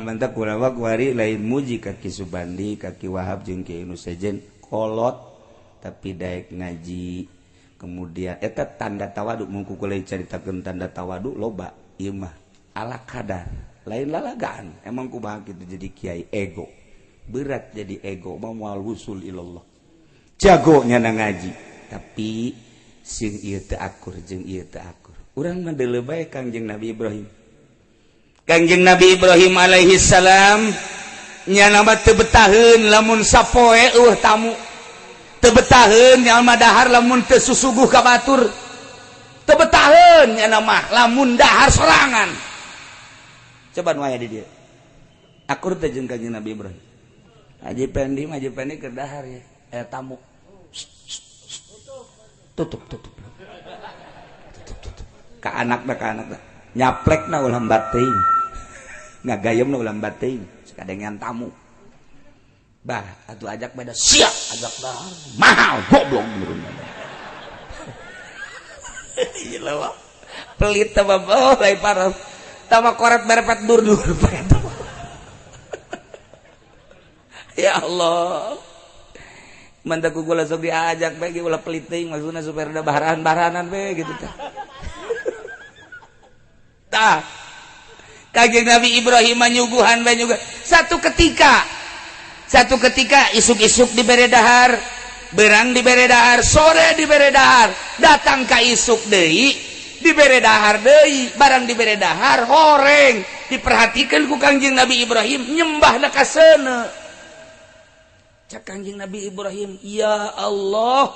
Mantap ulama kuari lain muji ka Ki Subandi, ka Ki Wahab jeung Ki nu sejen kolot tapi daek ngaji. Kemudian eta tanda tawadu mun ku kulai caritakeun tanda tawadu loba ieu mah ala kadar lain lalagaan emang kumaha kitu jadi kiai ego berat jadi ego mah moal wusul ilallah jago nyana ngaji tapi sing ieu teu akur jeung ieu teu akur urang mah deuleu bae Kangjeng Nabi Ibrahim. Kangjeng Nabi Ibrahim alaihi salam nyana mah teu betaheun lamun sapoe eueuh tamu teu betaheun nya dahar lamun teu susuguh ka batur teu betaheun nya mah lamun dahar sorangan. Coba nu aya di dieu akur teh jeung Kangjeng Nabi Ibrahim. Haji Pendi mah Haji Pendi keur dahar ya aya tamu tutup tutup tutup tutup ka anakna nyaplekna ulah bating ngagayemna ulah bating sakadengean tamu. Bah atuh ajak beda siap ajak dahar mahal goblok menurut. Ieu pelit teh oh lain parah tama koret berepet dur-dur. Ya Allah mantak ku gula sok diajak bae ulah pelit teuing maksudna supaya rada baharan-baharanan bae gitu tah. Tah Kangjeng Nabi Ibrahim nyuguhan bae juga. Satu ketika isuk-isuk dibere dahar, berang dibere dahar, sore dibere dahar, datang ka isuk deui dibere dahar deui, barang dibere dahar horeng diperhatikeun ku Kangjeng Nabi Ibrahim nyembahna ka seuneu. Cak Kangjeng Nabi Ibrahim, ya Allah,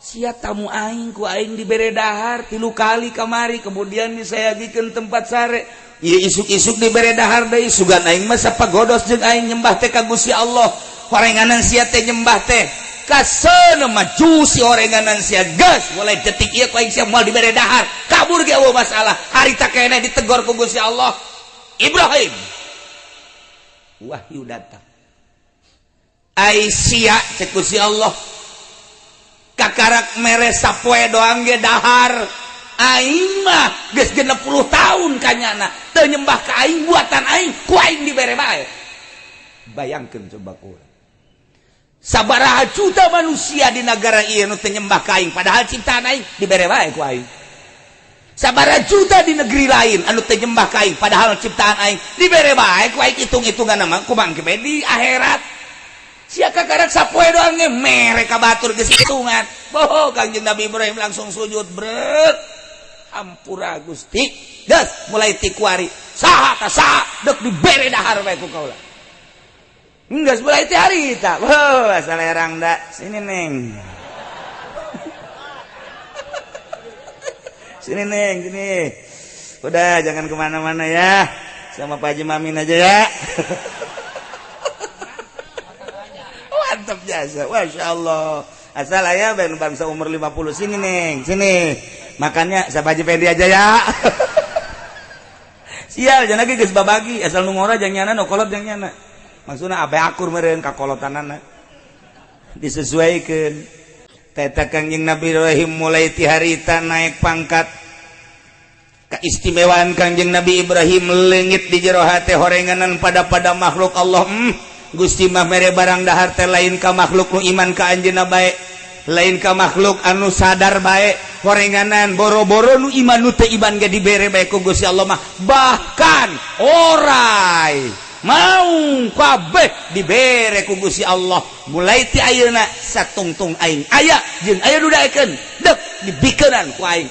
sia tamu aing ku aing dibere dahar 3 kali kamari, kemudian disayagikeun tempat sare. Ieu isuk-isuk dibere dahar deui, sugan aing mah sapagodos jeung aing nyembah teh ka Gusti Allah. Horenganan sia teh nyembah teh kaseuneu maju si horenganan sia geus mulai detik ieu ku aing sia moal dibere dahar. Kabur ge eueuh masalah. Harita keneh ditegor ku Gusti Allah. Ibrahim wahyu datang. Aisyah cek Gusti Allah kakarak mere sapoe doang ge dahar aing mah geus 60 tahun kanyana teu nyembah ka aing buatan aing ku aing dibere bae. Bayangkeun coba ku sabaraha juta manusia di negara ieu nu teu nyembah ka aing padahal ciptaan aing dibere bae ku aing. Sabaraha juta di negeri lain anu teu nyembah ka aing padahal ciptaan aing dibere bae ku aing hitung-hitungan mah kumaha ge di akhirat. Sia kakarak sapoe doang ge mere ka batur geus hitungan. Boho Kangjeng Nabi Ibrahim langsung sujud brek. Hampura Gusti. Geus mulai ti kuari. Saha ka saha deuk dibere dahar bae ku kaula. Geus mulai ti harita. Boho asal herang da. Sini Neng. Sini Neng, sini. Udah jangan kemana-mana ya. Sama Pak Haji Mamin aja ya. Mantap jasa, Masya Allah. Asal ayah ben bangsa umur 50 sini Neng, sini. Makannya sama Haji Pendi aja ya. Sial, jangan lagi geus babagi, asal nu ngora jang nyana, nu kolot jang nyana. Maksudna abe akur meureun ka kolotanana. Disesuaikeun. Teta Kangjeng Nabi Ibrahim mulai ti harita naik pangkat. Keistimewaan Kangjeng Nabi Ibrahim leungit di jero hate horenganan pada makhluk Allah. Gusti mah mere barang dahar teh lain ka makhluk nu iman ka anjeunna bae, lain ka makhluk anu sadar bae, horenganan boro-boro nu iman nu teu iman ge dibere bae ku Gusti Allah mah. Bahkan orai mau kabeh dibere ku Gusti Allah. Mulai ti ayeuna satungtung aing aya jeung aya nu daekeun deuk dibikeunan ku aing.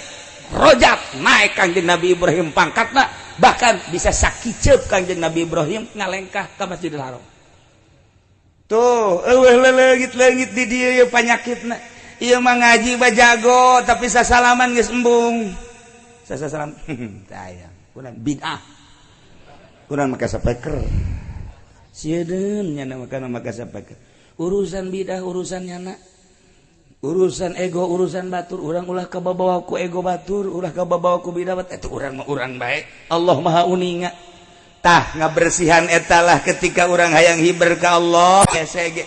Rojak naik Kangjeng Nabi Ibrahim pangkatna, bahkan bisa sakiceup Kangjeng Nabi Ibrahim ngalengkah ka Masjidil Haram. Tuh, eueuh leungit-leungit di dieu ieu panyakitna. Ieu mah ngaji bajago tapi sasalaman geus embung. Sasalam teu aya. Kunaon bid'ah. Kunaon make sapeker. Sieun nyana makana make sapeker. Urusan bid'ah urusan nyana. Urusan ego urusan batur, urang ulah kababawa ku ego batur, ulah kababawa ku bid'ah eta urang mah urang bae. Allah Maha uninga. Tah ngabersihan etalah ketika urang hayang hiber ka Allah. Hese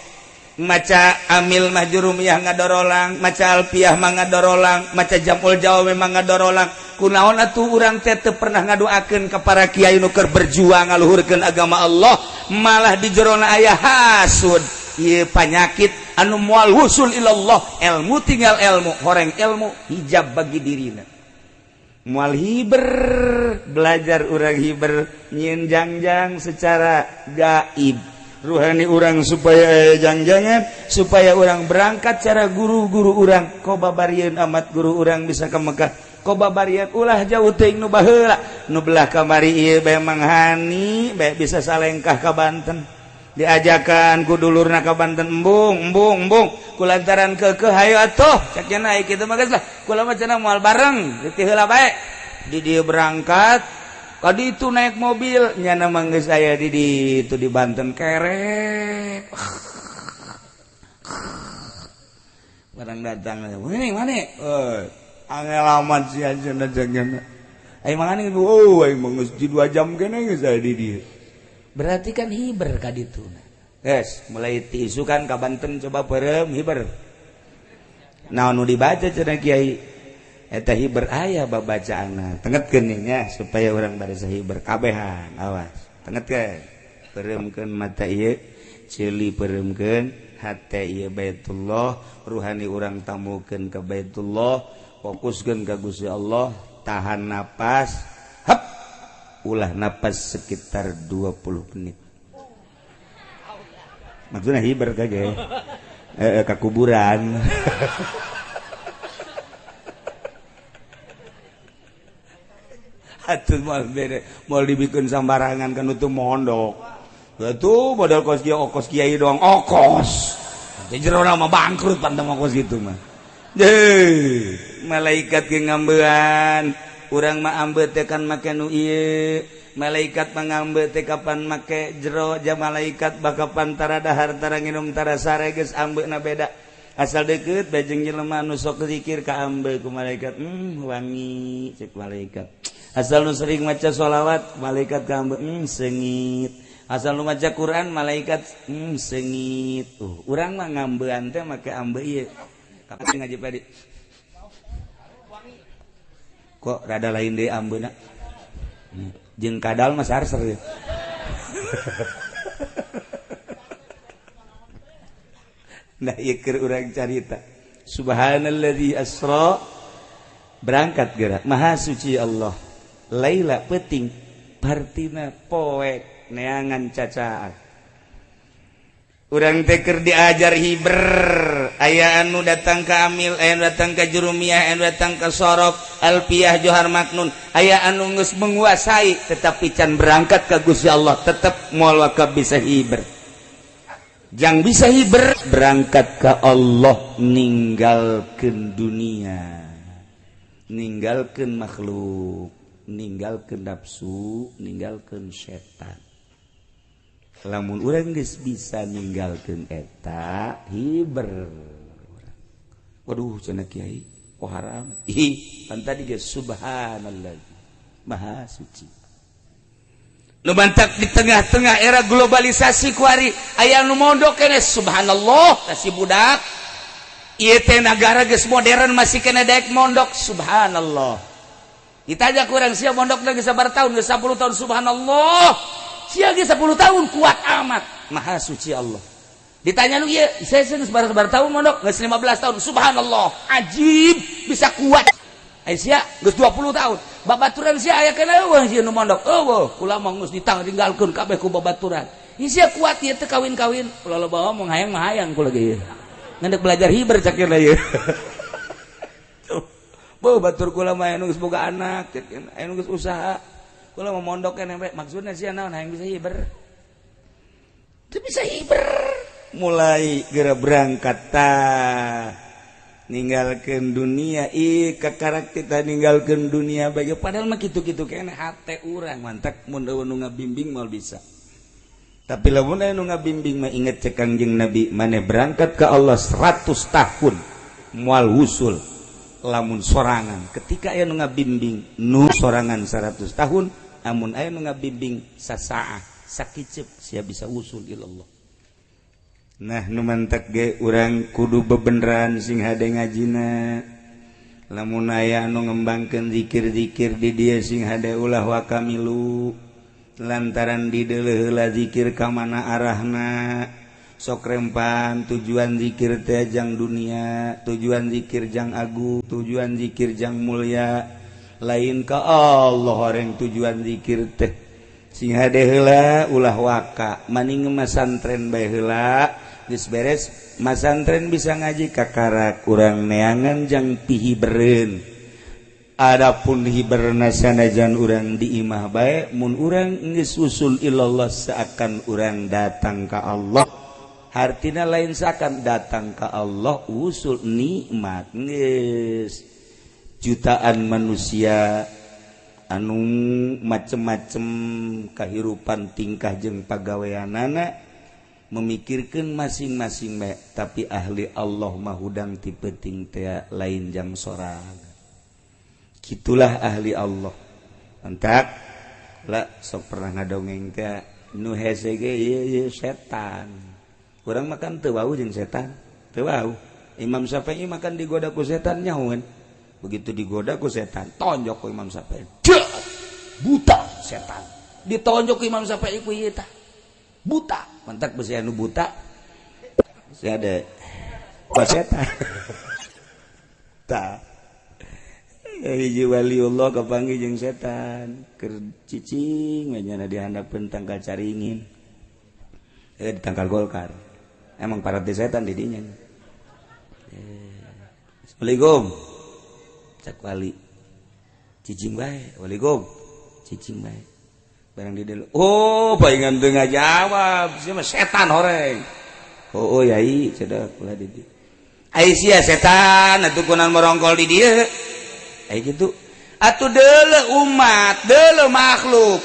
maca amil mah jurumiyah ngadorolang, maca alfiah mah ngadorolang, maca jamul jawami mah ngadorolang. Kunaon atuh urang teh teu pernah ngadoakeun ka para kiai nu keur berjuang ngaluhurkeun agama Allah, malah di jerona aya hasud. Ieu panyakit anu moal wusul ilallah. Ilmu tinggal ilmu, horeng ilmu hijab bagi dirina. Mual hiber belajar urang hiber nyieun jangjang secara gaib ruhani urang supaya jangjangan supaya urang berangkat cara guru-guru urang kobabarieun amat guru urang bisa ke Mekah kobabarieun ulah jauh teuing nu baheula nu belah kamari ieu bae Mang Hani bae bisa salengkah ka Banten diajakan ku dulurna ka Banten embung embung embung kulantaran keukeuh hayo atuh cek cenah kitu mah geus lah kula mah cenah moal bareng teu heula bae di dieu berangkat kadi itu naik mobil nyana mah geus aya di ditu di Banten kerek barang datang mana mana angel amat sih anjeunna jangan aing mah oh aing mah geus di 2 jam keneh geus aya di dieu berarti kan hiber ka ditu. Guys, mulai tiisukan ka Banten coba peureum hiber. Naon nu dibaca cenah kiai? Eta hiber aya babacaanna. Tengetkeun nya supaya urang baresa hiber kabehan. Awas, tengetkeun. Peureumkeun mata ieu, ceuli peureumkeun, hate ieu Baitullah, ruhani urang tamukeun ka Baitullah, fokuskeun ka Gusti Allah, tahan napas. Hep. Ulah napas sekitar 20 menit. Maksudnya hiber kage ke kuburan. Atuh moal bere, moal dibikin sambarangan kan itu mondok. Atuh modal kos kiai, okos kiai doang, okos. Di jero mah bangkrut pantang okos gitu mah. Deuh, malaikat ge ngambean. Urang mah ambe teh kan make nu ieu, malaikat mah ngambe teh kapan make jero ja malaikat bakapan tara dahar tara nginum tara sare geus ambeuna beda. Asal deukeut bae jeung jelema nu sok zikir ka ambe ku malaikat, wangi cek malaikat. Asal nu sering maca sholawat malaikat ka ambe, seungit. Asal nu maca Quran malaikat, seungit. Tuh, urang mah ngambean teh make ambe ieu. Kapan ngaji padi? Kok rada lain deh ambeuna jeung kadal mah sarser ya. Nah ieu keur urang carita subhanalladzi asra berangkat geura maha suci Allah laila peuting partina poek neangan cacaan urang teh keur diajar hiber aya anu datang ka amil, aya anu datang ka jurumiyah, aya anu datang ka sorok, alfiah, johar maknun, aya anu geus menguasai tetapi can berangkat ka Gusti Allah tetep moal waka bisa hiber. Jang bisa hiber berangkat ka Allah ninggalkeun dunia, ninggalkeun makhluk, ninggalkeun nafsu, ninggalkeun setan. Lamun urang geus bisa ninggalkeun eta hiber. Waduh cenah kiai, oh haram. Ih, pan tadi geus subhanallah. Maha suci. Nu mantak di tengah-tengah era globalisasi kuari aya nu mondok keneh subhanallah kasih budak. Ieu teh nagara geus modern masih kena daek mondok, subhanallah. Ditanya kurang sia mondok lagi sabar tahun, geus 10 tahun, subhanallah. Sia geus 10 tahun kuat amat. Maha suci Allah. Ditanya lu ieu, saya geus sabar tahun mondok, geus 15 tahun, subhanallah. Ajib bisa kuat. Ai sia geus 20 tahun. Babaturan sia aya kana eueuh sia nu mondok. Eueuh, kula mah geus ditinggalkeun kabeh ku babaturan. Ieu sia kuat ieu teh kawin-kawin. Ulah loba omong hayang mah hayang kula ge ieu. Ngendek belajar hiber cak ieu. Beuh batur kula mah anu geus boga anak, anu geus usaha. Kula mah mondok keneh bae. Maksudna sia naon hayang bisa hiber. Teu bisa hiber. Mulai geura berangkat tah. Ninggalkeun dunia, ih kakarak kita ninggalkeun dunia bae padahal mah kitu-kitu keneh hate urang mantak mun eueuh nu ngabimbing moal bisa. Tapi lamun aya nu ngabimbing mah inget cek Kangjeng Nabi, maneh berangkat ke Allah 100 tahun moal wusul lamun sorangan. Ketika aya nu ngabimbing nu sorangan 100 tahun, amun aya nu ngabimbing sasaah sakiceup sia bisa wusul ilallah. Nah nu mantak ge urang kudu bebeneran sing hade ngajina. Lamun aya anu ngembangkeun zikir-zikir di dieu sing hade ulah wakamilu. Lantaran dideuleuh heula zikir ka mana arahna. Sok rempan tujuan zikir teh jang dunia, tujuan zikir jang agung, tujuan zikir jang mulia, lain ka Allah orang tujuan zikir teh. Sing hade heula ulah waka, maning masantren bae heula, geus beres masantren bisa ngaji kakara kurang neangan jang pihibereun. Adapun hiberna sanajan urang di imah bae, mun urang geus usul ilallah seakan urang datang ka Allah. Hartina lain seakan datang ka Allah usul nikmat geus. Jutaan manusia anu macem-macem kahirupan tingkah jeung pagaweanana memikirkan masing-masing bae, tapi ahli Allah mah hudang ti peuting teh lain jang sorang. Gitulah ahli Allah. Entak lah sok pernah ngadongeng teh nu hese ge ieu setan. Urang makan teu wau jeung setan, teu wau. Imam Syafi'i makan digoda ku setan nyahoeun. Begitu digoda ku setan, tonjok ku Imam Syafi'i. Buta setan. Ditonjok ku Imam Syafi'i ku ieu tah. Buta. Mantak besi anu buta. Si ada ku setan. Tah. Hiji waliullah kapanggih jeung setan keur cicing we nyana di handapeun tangkal caringin. Di tangkal golkar. Emang para setan di dinya. Assalamualaikum. Cak wali. Cicing bae. Waalaikum. Cicing bae. Barang di dulu. Oh, palingan teu ngajawab. Sia mah setan horeng. Oh, oh yai, cedak kula di dieu. Ai sia setan atuh kunaon morongkol di dieu. Ai gitu. Atuh deuleu umat, deuleu makhluk.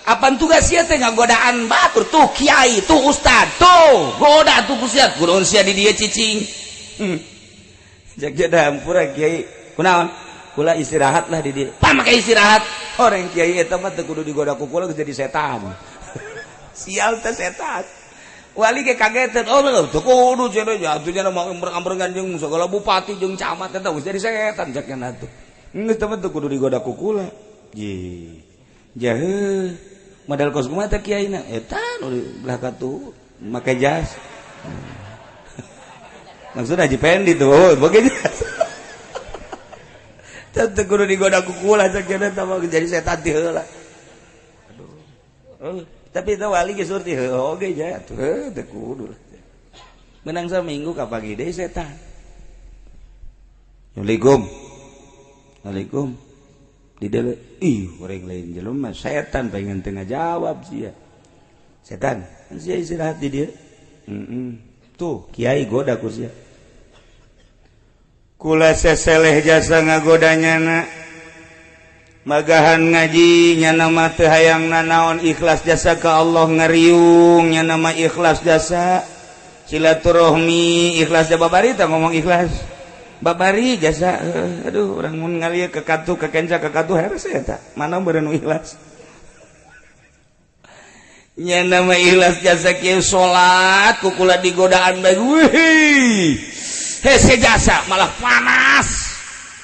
Apan tugas sia teh ngagodaan batur tuh kiai, tuh ustad, tuh goda tuh ku sia, kunaon sia di dieu cicing. Jak jada hampura kiai. Kunaon? Kula istirahat lah di dieu. Pa make istirahat. Orang kiai eta mah teu kudu digoda ku kula geus jadi setan. Sial teh setan. Wali ge kagetan. Oh, teu kudu cenah atuh nya mah amber-amberengan jeung segala bupati jeung camat eta geus jadi setan cek nya atuh. Geus teh mah teu kudu digoda ku kula. Ye. Jahe. Modal kos kumaha teh kiaina? Eta nu di belah katu make jas. Maksudna Haji Pendi tuh, oh, make jas. Teu kudu digoda ku kula cek nya eta mah jadi setan ti heula. Aduh. Oh, tapi itu wali geus surti heuh oge nya atuh teu kudu. Menang saminggu kapagi deui setan. Assalamualaikum. Waalaikum. Di deuleu, ih urang lain jelema setan pengen teu ngajawab sia. Setan, sia istirahat di dieu. Tuh kiai goda ku sia. Kula seseleh jasa ngagoda nyana. Magahan ngaji nyana mah teu hayang nanaon ikhlas jasa ka Allah ngariung nyana mah ikhlas jasa silaturahmi ikhlas jasa babari tah ngomong ikhlas. Babari jasa aduh urang mun ngalieu ka katu ka kenca ka katu heres eta mana beureun ikhlas. Nyana mah ikhlas jasa kieu salat ku kula digodaan bae. Wih. Hese jasa malah panas.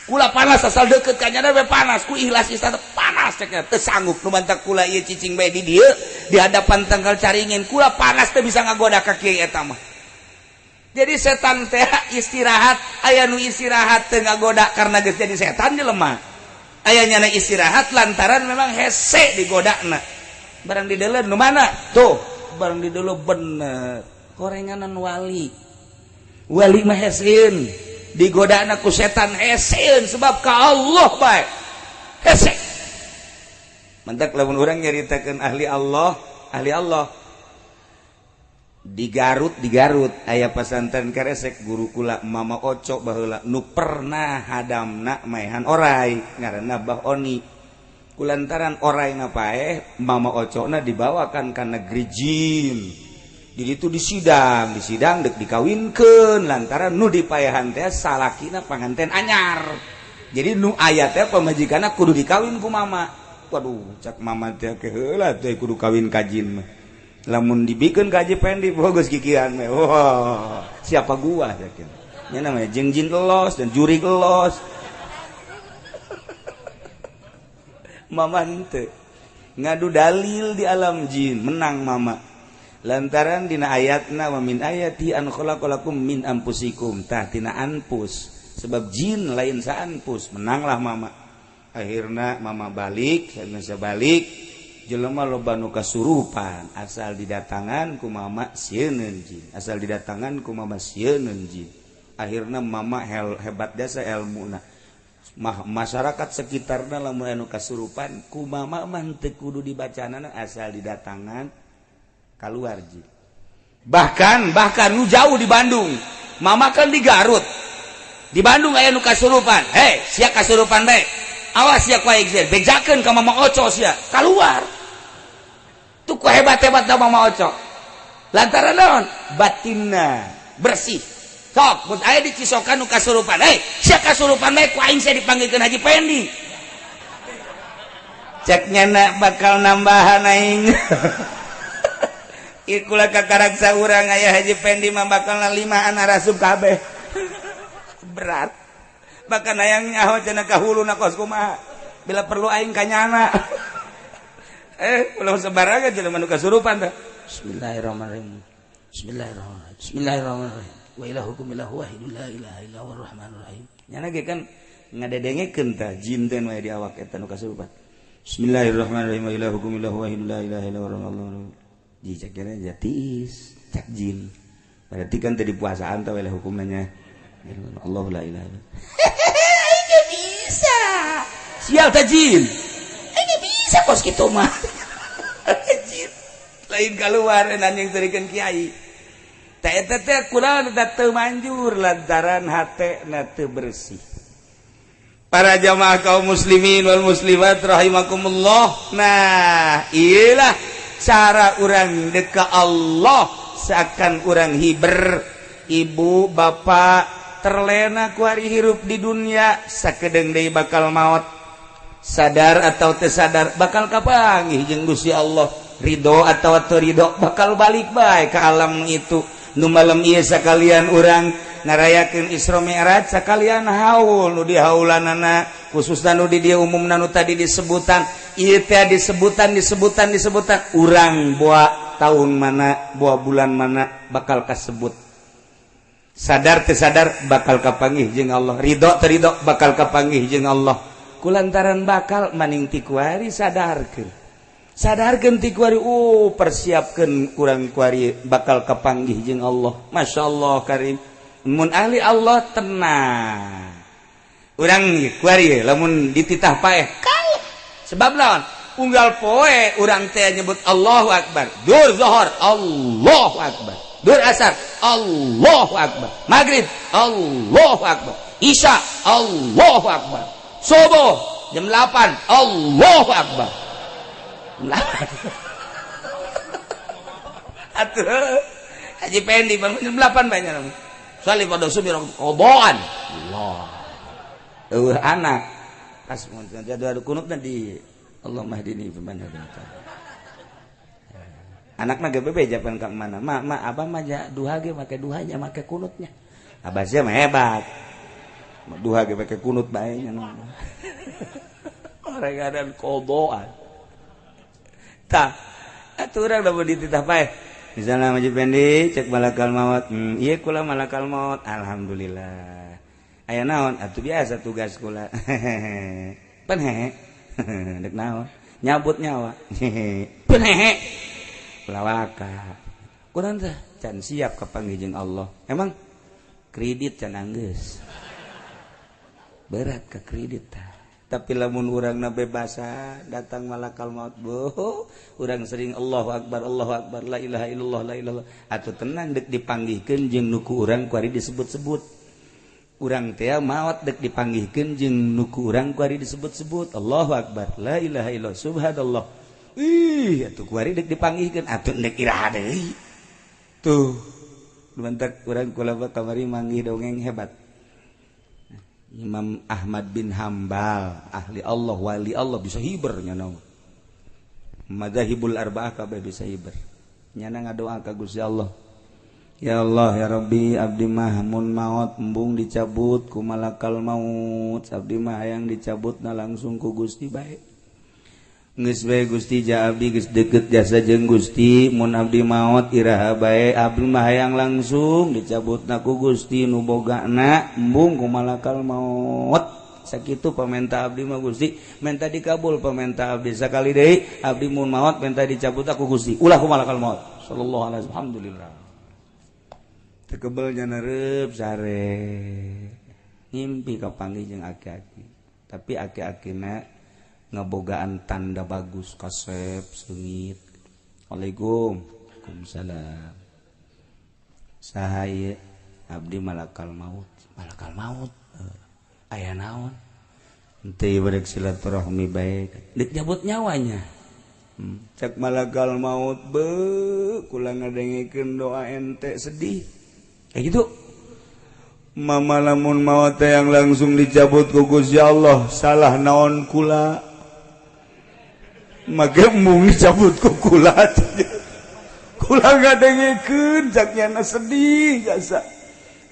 Kula panas asal deket ka nyana we panas ku ikhlas istana panas cek teu sanggup nu mantak kula ieu cicing bae di dieu di hadapan tangkal caringin kula panas teu bisa ngagoda ka kiai eta mah. Jadi setan teh istirahat, aya nu istirahat teu ngagoda karena geus jadi setan jelema. Aya nyana istirahat lantaran memang hese digodana. Barang di dalam nu mana? Tuh, barang di dalam bener. Korenganan wali. Wali mah heseun. Digodana ku setan heseun sebab ka Allah bae. Hese. Mantak lamun urang nyaritakeun ahli Allah, ahli Allah. Di Garut aya pasantren Karesek guru kula Mama Oco baheula nu pernah hadamna maehan orai ngaranna Bah Oni. Kulantaran orai ngapaeh Mama Ocona dibawakan ka negeri jin. Di ditu disidang dek dikawinkeun lantaran nu dipaehan teh salakina panganten anyar. Jadi nu aya teh pamajikanna kudu dikawin ku mama. Waduh, cak mama teh heula teh kudu kawin ka jin mah. Lamun dibikeun ka Haji Pendi geus kikian mah. Wah, siapa gua yakin. Nya namanya jeung jin los dan jurig los. Mama henteu ngadu dalil di alam jin, menang mama. Lantaran dina ayatna wa min ayati an khalaqalakum min anfusikum, tah tina anfus, sebab jin lain saanfus, menanglah mama. Akhirna mama balik, sanes balik jelema loba nu kasurupan, asal didatangan ku mama sieun jin, asal didatangan ku mama sieun jin. Akhirna mama hebat jasa elmuna. Masyarakat sekitarna lamun anu kasurupan ku mama mah teu kudu dibacanana asal didatangan keluar jin. Bahkan nu jauh di Bandung, mama kan di Garut. Di Bandung aya nu kasurupan. Hei, sia kasurupan bae. Awas sia ku aing sia, bejakeun ka Mama Oco sia, keluar. Tuh ku hebat-hebat da Mama Oco. Lantaran naon? Batinna bersih. Sok, mun aya di Cisokan nu kasurupan. Hei, sia kasurupan bae ku aing sia dipanggilkeun Haji Pendi. Cek nyana bakal nambahan aing. Ikulah kakaraksa urang aya Haji Pendi mah bakal limaan arasup kabeh. Berat. Bahkan hayang nyaho cenah ka huluna kos kumaha. Bila perlu aing ka nyana. Ulah sembarangan jelema nu kasurupan teh. Bismillahirrahmanirrahim. Bismillahirrahmanirrahim. Bismillahirrahmanirrahim. Wa ilahukum ilahu wahidun la ilaha illa huwar rahmanur rahim. Nyana ge kan ngadedengekeun tah jin teh nu aya di awak eta nu kasurupan. Bismillahirrahmanirrahim. Wa ilahukum ilahu wahidun la ilaha illa huwar rahmanur rahim. Diceknya jatis cak jin. Berarti kan tadi puasaan tau oleh hukumannya. Allah la ilaha illallah. Ini bisa. Sial ta jin. Ini bisa kos kitu mah. Jin. Lain keluar anjing terikeun kiai. Ta eta teh kurang teu manjur lantaran hatena teu bersih. Para jamaah kaum muslimin wal muslimat rahimakumullah. Nah, iyalah cara urang deka Allah seakan urang hiber. Ibu bapak terlena ku hari hirup di dunia sakedeung deui bakal maot, sadar atau teu sadar bakal kapanggih jeung Gusti Allah, ridho atau teu ridho bakal balik bae ka alam itu. Nu malam ieu sakalian urang ngarayakeun Isra Mi'raj sakalian haul nu dihaulanana khususna nu di dieu umumna nu tadi disebutan ieu teh disebutan urang boa tahun mana boa bulan mana bakal kasebut, sadar teu sadar bakal kapanggih jeung Allah, ridho teu ridho bakal kapanggih jeung Allah. Kulantaran bakal maning ti kuari sadarkeun ti kuari, persiapkeun kurang kuari bakal kapanggih jeung Allah. Masya Allah karim. Mun ahli Allah tenang urang kuari lamun dititah paeh kalah. Sebab lawan unggal poe urang teh nyebut Allahu Akbar, dur zuhur Allahu Akbar, dur asar Allahu Akbar, maghrib Allahu Akbar, isya Allahu Akbar, subuh jam 8 Allahu Akbar. 8. Atuh Haji Pendi bangun jam 8 banyak. Salih pada subuh qodoan. Allah. Eueuh anak pas mun jadwal kunutna di Allah mahdini fiman hadaita. Anakna ge bebeja pan ka mana? Ma, ma abah mah ja duha ge make duhanya make kunutnya. Abasnya mah hebat. Duha ge pake kunut bae nya. Orang kodoan. Tah, atuh urang lamun dititah paeh. Misalnya Haji Pendi cek malakal maut. Ieu kula malakal maut. Alhamdulillah. Aya naon? Atuh biasa tugas kula. Pan hehe. Dek naon? Nyabut nyawa. Pan hehe. Lawaka. Kurang teh can siap kapanggih jeung Allah. Emang kredit can anggeus. Berat ke kredit tah. Tapi lamun urangna bebasa datang malakal maut boh, urang sering Allahu akbar Allahu akbar la ilaha illallah la ilaha atuh tenang dek dipanggihkeun jeung nu ku urang kuari disebut-sebut. Urang teh maot dek dipanggihkeun jeung nu ku urang kuari disebut-sebut Allahu akbar la ilaha illallah subhanallah. Ih atuh kuari dek dipanggihkeun atuh dek iraha deui. Tuh mantak urang kula kamari manggih dongeng hebat. Imam Ahmad bin Hambal ahli Allah wali Allah bisa hiber nyana madzahibul arba'ah kabeh bisa hiber nyana ngadoa ka Gusti Allah ya Allah ya Rabbi abdi mah mun maot embung dicabut ku malakal maut abdi mah hayang dicabutna langsung ku Gusti bae geus bae Gusti ja abdi geus deukeut jasa jeung Gusti mun abdi maot iraha bae abdi mah hayang langsung dicabutna ku Gusti nu bogana embung ku malakal maut sakitu pamenta abdi mah Gusti menta dikabul pamenta abdi sakali deui abdi mun maot menta dicabut ku Gusti ulah ku malakal maut sallallahu alaihi wasallam alhamdulillah tekebel nyanereup sare ngimpi kapanggih jeung aki-aki tapi aki-akina ngebogaan tanda bagus kasep seungit. Waalaikum waalaikumsalam. Saha ieu? Abdi malakal maut. Malakal maut. Aya naon? Henteu barek silaturahmi bae. Deuk nyabut nyawanya. Cek malakal maut beuh kula ngadengekeun doa ente sedih. Kayak gitu. Mama lamun maot yang langsung dicabut ku Gusti Allah, salah naon kula? Maka embung dicabut ku kula. Kula ngadengekeun cak nyana sedih jasa.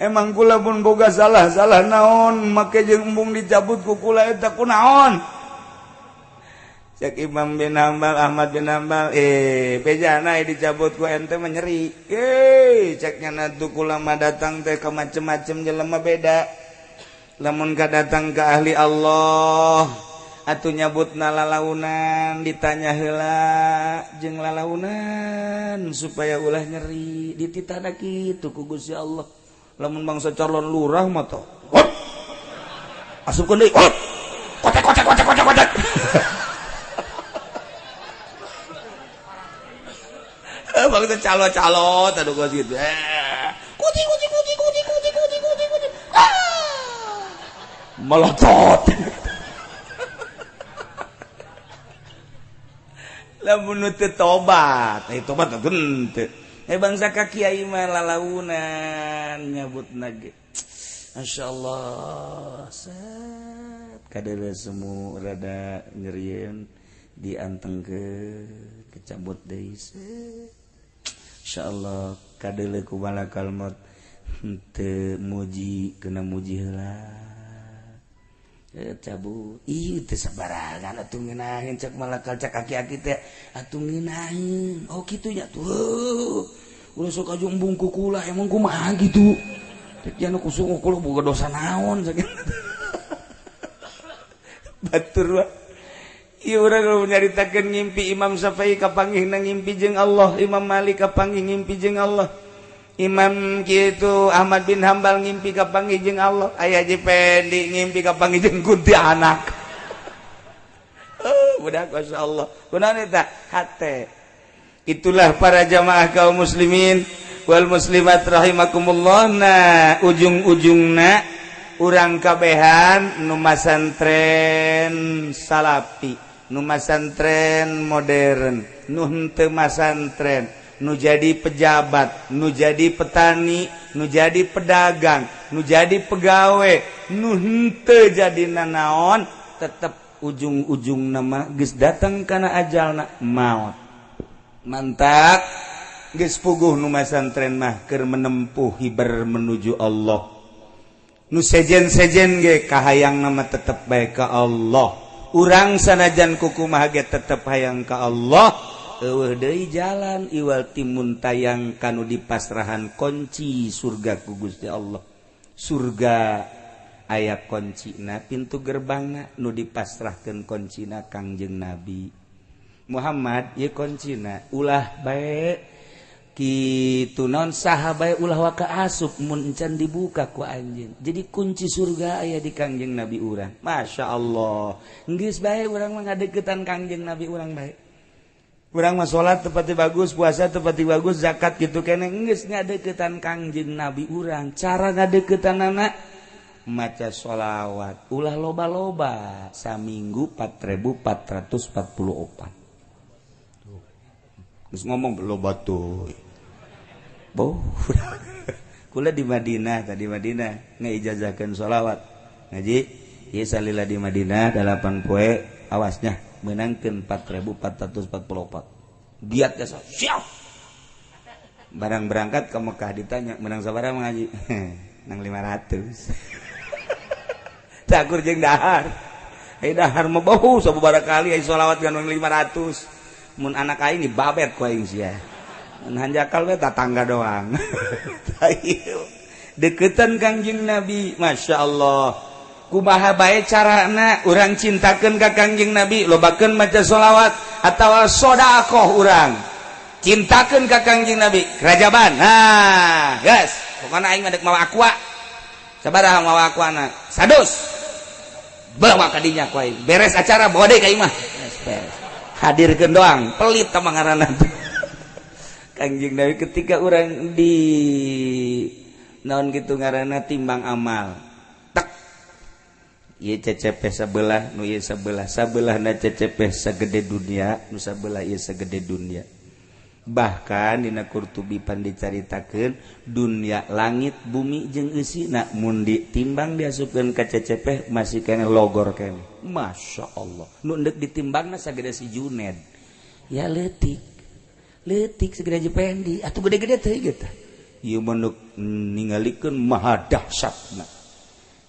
Emang kula pun boga salah, salah naon make jeung embung dicabut ku kula eta ku naon? Cek Imam bin Hambal, Ahmad bin Hambal, bejana dicabut ku ente mah nyeri. Cek nyana tuh kula mah datang teh ka macem-macem jelema beda. Lamun ka datang ka ahli Allah atuh nyabutna lalaunan ditanya heula jeung lalaunan supaya ulah nyeri dititahna kitu ku Gusti Allah. Lamun bangsa calon lurah mah tah asupkeun deui kotek kotek kotek kotek kotek. Bangsa calo-calo aduh gua gitu. Kucing kucing kucing kucing kucing kucing kucing kucing. Melotot. Lamun teu tobat, tobat henteu. Bangsa ka kiai mah lalaunan nyabutna ge. Masyaallah. Set kadeuleu semu rada nyerieun diantengkeun kecabut deui. Insyaallah kadeuleu ku malakal maut henteu muji kena muji heula. Cabut ieu teh sabarangan atuh ngeunaheun cek malakal cek aki-aki teh atuh ngeunaheun. Oh kitu nya tuh. Ulah sok aju embung ku kula emang kumaha kitu. Cek anu kusung kula boga dosa naon sakitu. Batur wa. Ieu urang nyaritakeun ngimpi Imam Syafi'i kapanggihna ngimpi jeung Allah, Imam Malik kapanggih ngimpi jeung Allah. Imam kitu Ahmad bin Hambal ngimpi kapanggih jeung Allah, aya Haji Pendi ngimpi kapanggih jeung kuntilanak. Budak masyaallah. Kunaon eta? Hate. Itulah para jamaah kaum muslimin wal muslimat rahimakumullah. Nah, ujung-ujungna urang kabehan nu masantren salafi, nu masantren modern, nu henteu masantren, nu jadi pejabat, nu jadi petani, nu jadi pedagang, nu jadi pegawe, nu henteu jadi nanaon, tetep ujung-ujung nama geus datang kana ajalna maot. Mantak geus puguh nu masantren mah keur menempuh hiber menuju Allah. Nu sejen-sejen ge kahayang nama tetep bae ka Allah. Urang sanajan kukumaha ge tetep hayang ka Allah. Eueuh deui jalan iwal timun tayang kanu dipasrahan kunci surga ku Gusti Allah. Surga aya kuncina, pintu gerbangna nu dipasrahkeun kuncina Kangjeng Nabi Muhammad. Ieu kuncina, ulah bae kitu non saha bae ulah waka asup mun encan dibuka ku anjeun. Jadi kunci surga aya di Kangjeng Nabi urang. Masya Allah, geus bae urang mah ngadeukeutan Kangjeng Nabi urang bae. Urang mah salat tepati bagus, puasa tepati bagus, zakat gitu kene, geus ngadeukeutan Kangjeng Nabi urang. Cara ngadeukeutannana maca sholawat ulah loba-loba, saminggu 4444. Geus ngomong loba tuh. Boh. Kula di Madinah, tadi Madinah ngaijazahkeun sholawat. Ngaji, ieu salila di Madinah 8 poe, awasnya menangkan 4444. Giat jasa, siap. Barang berangkat ke Mekah ditanya, menang sabaraha ngaji? Nang 500. Takur jeung dahar. Eh, dahar mah bau sababaraha kali ai sholawat kan 500. Mun anak aing dibabet ku aing sia. Mun hanjakal we tatangga doang. Deketan Kangjeng Nabi, Masya Allah. Kumaha bae carana urang cintakeun ka Kangjeng Nabi? Lobakeun maca sholawat atawa sedekah. Urang cintakeun ka Kangjeng Nabi rajaban. Nah, guys, pokokna aing mah dek mawa Aqua. Sabaraha mawa Aquana? 100. Bawa ka dinya ku aing, beres acara bawa deui ka imah. Beres, hadirkeun doang. Pelit tah ngaranna Kangjeng Nabi. Ketika urang di naon gitu ngaranna, timbang amal, ieu CCP sebelah nu ieu sebelah, sabelah na CCP segede dunia, nu sabelah ieu segede dunia. Bahkan dina Qurtubi pan dicaritakeun dunia, langit bumi jeung eusina mun ditimbang diasupkeun ka CCP masih keneh logor keneh. Masya Allah, nu endek ditimbangna sagede si Juned ya, leutik leutik segede Jependi atuh, gede-gede teh gitu. Ieu mah ningalikeun maha dahsyatna.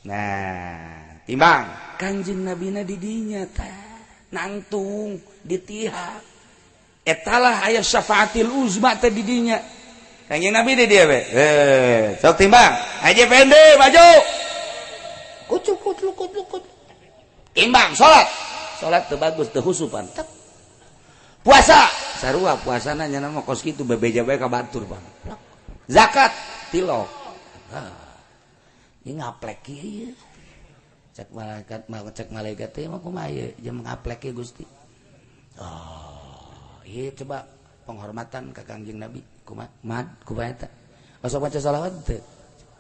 Nah, timbang Kanjeng Nabina di dinya tah nangtung di tihak etalah aya syafaatil uzma teh di dinya. Kanjeng Nabi di dia be, eh, sok timbang aja pende maju, kucuk kucuk kucuk kucuk, timbang. Salat, salat teu bagus, teu husupan. Puasa sarua, puasana nya mah kos kitu, bebeja bae ka batur bang. Zakat tilok. Ah, ini ngaplek ieu. Cek malaikat mah, cek malaikat teh mah kumaha ieu jeung ngaplek ieu, Gusti? Oh iya, coba penghormatan ke Kangjeng Nabi kumaha, mad kumaha eta? Osok maca salawat teu?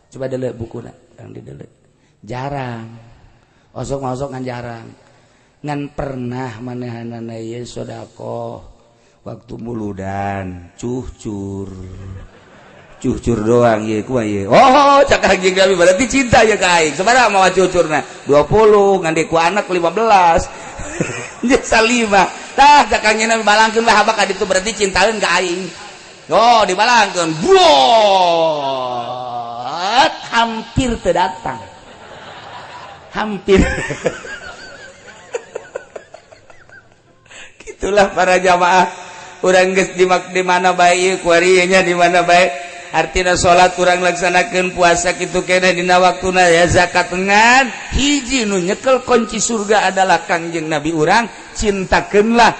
Coba deuleu bukuna yang dideuleu. Jarang osok masuk ngan jarang, ngan pernah manehanana ieu sedekah waktu muludan, cucur cucur doang ieu kumaha ieu? Oh, cak Kangjeng Nabi, berarti cinta ya ka aing. Sabaraha mawa cucurna? 20. Ngan ku anak 15 jasa 5. Tah, cak Kangjeng Nabi, balangkeun lah habak ka ditu, berarti cintaeun ka aing. Oh, dibalangkeun buat hampir teu datang, hampir. Gitulah para jamaah. Urang geus di mana bae ieu kuari nya, di mana bae. Artinya salat kurang laksanakan, puasa kitu keneh dina waktuna ya, zakat. Ngan hiji nu nyekel kunci surga adalah Kangjeng Nabi urang. Cintakeunlah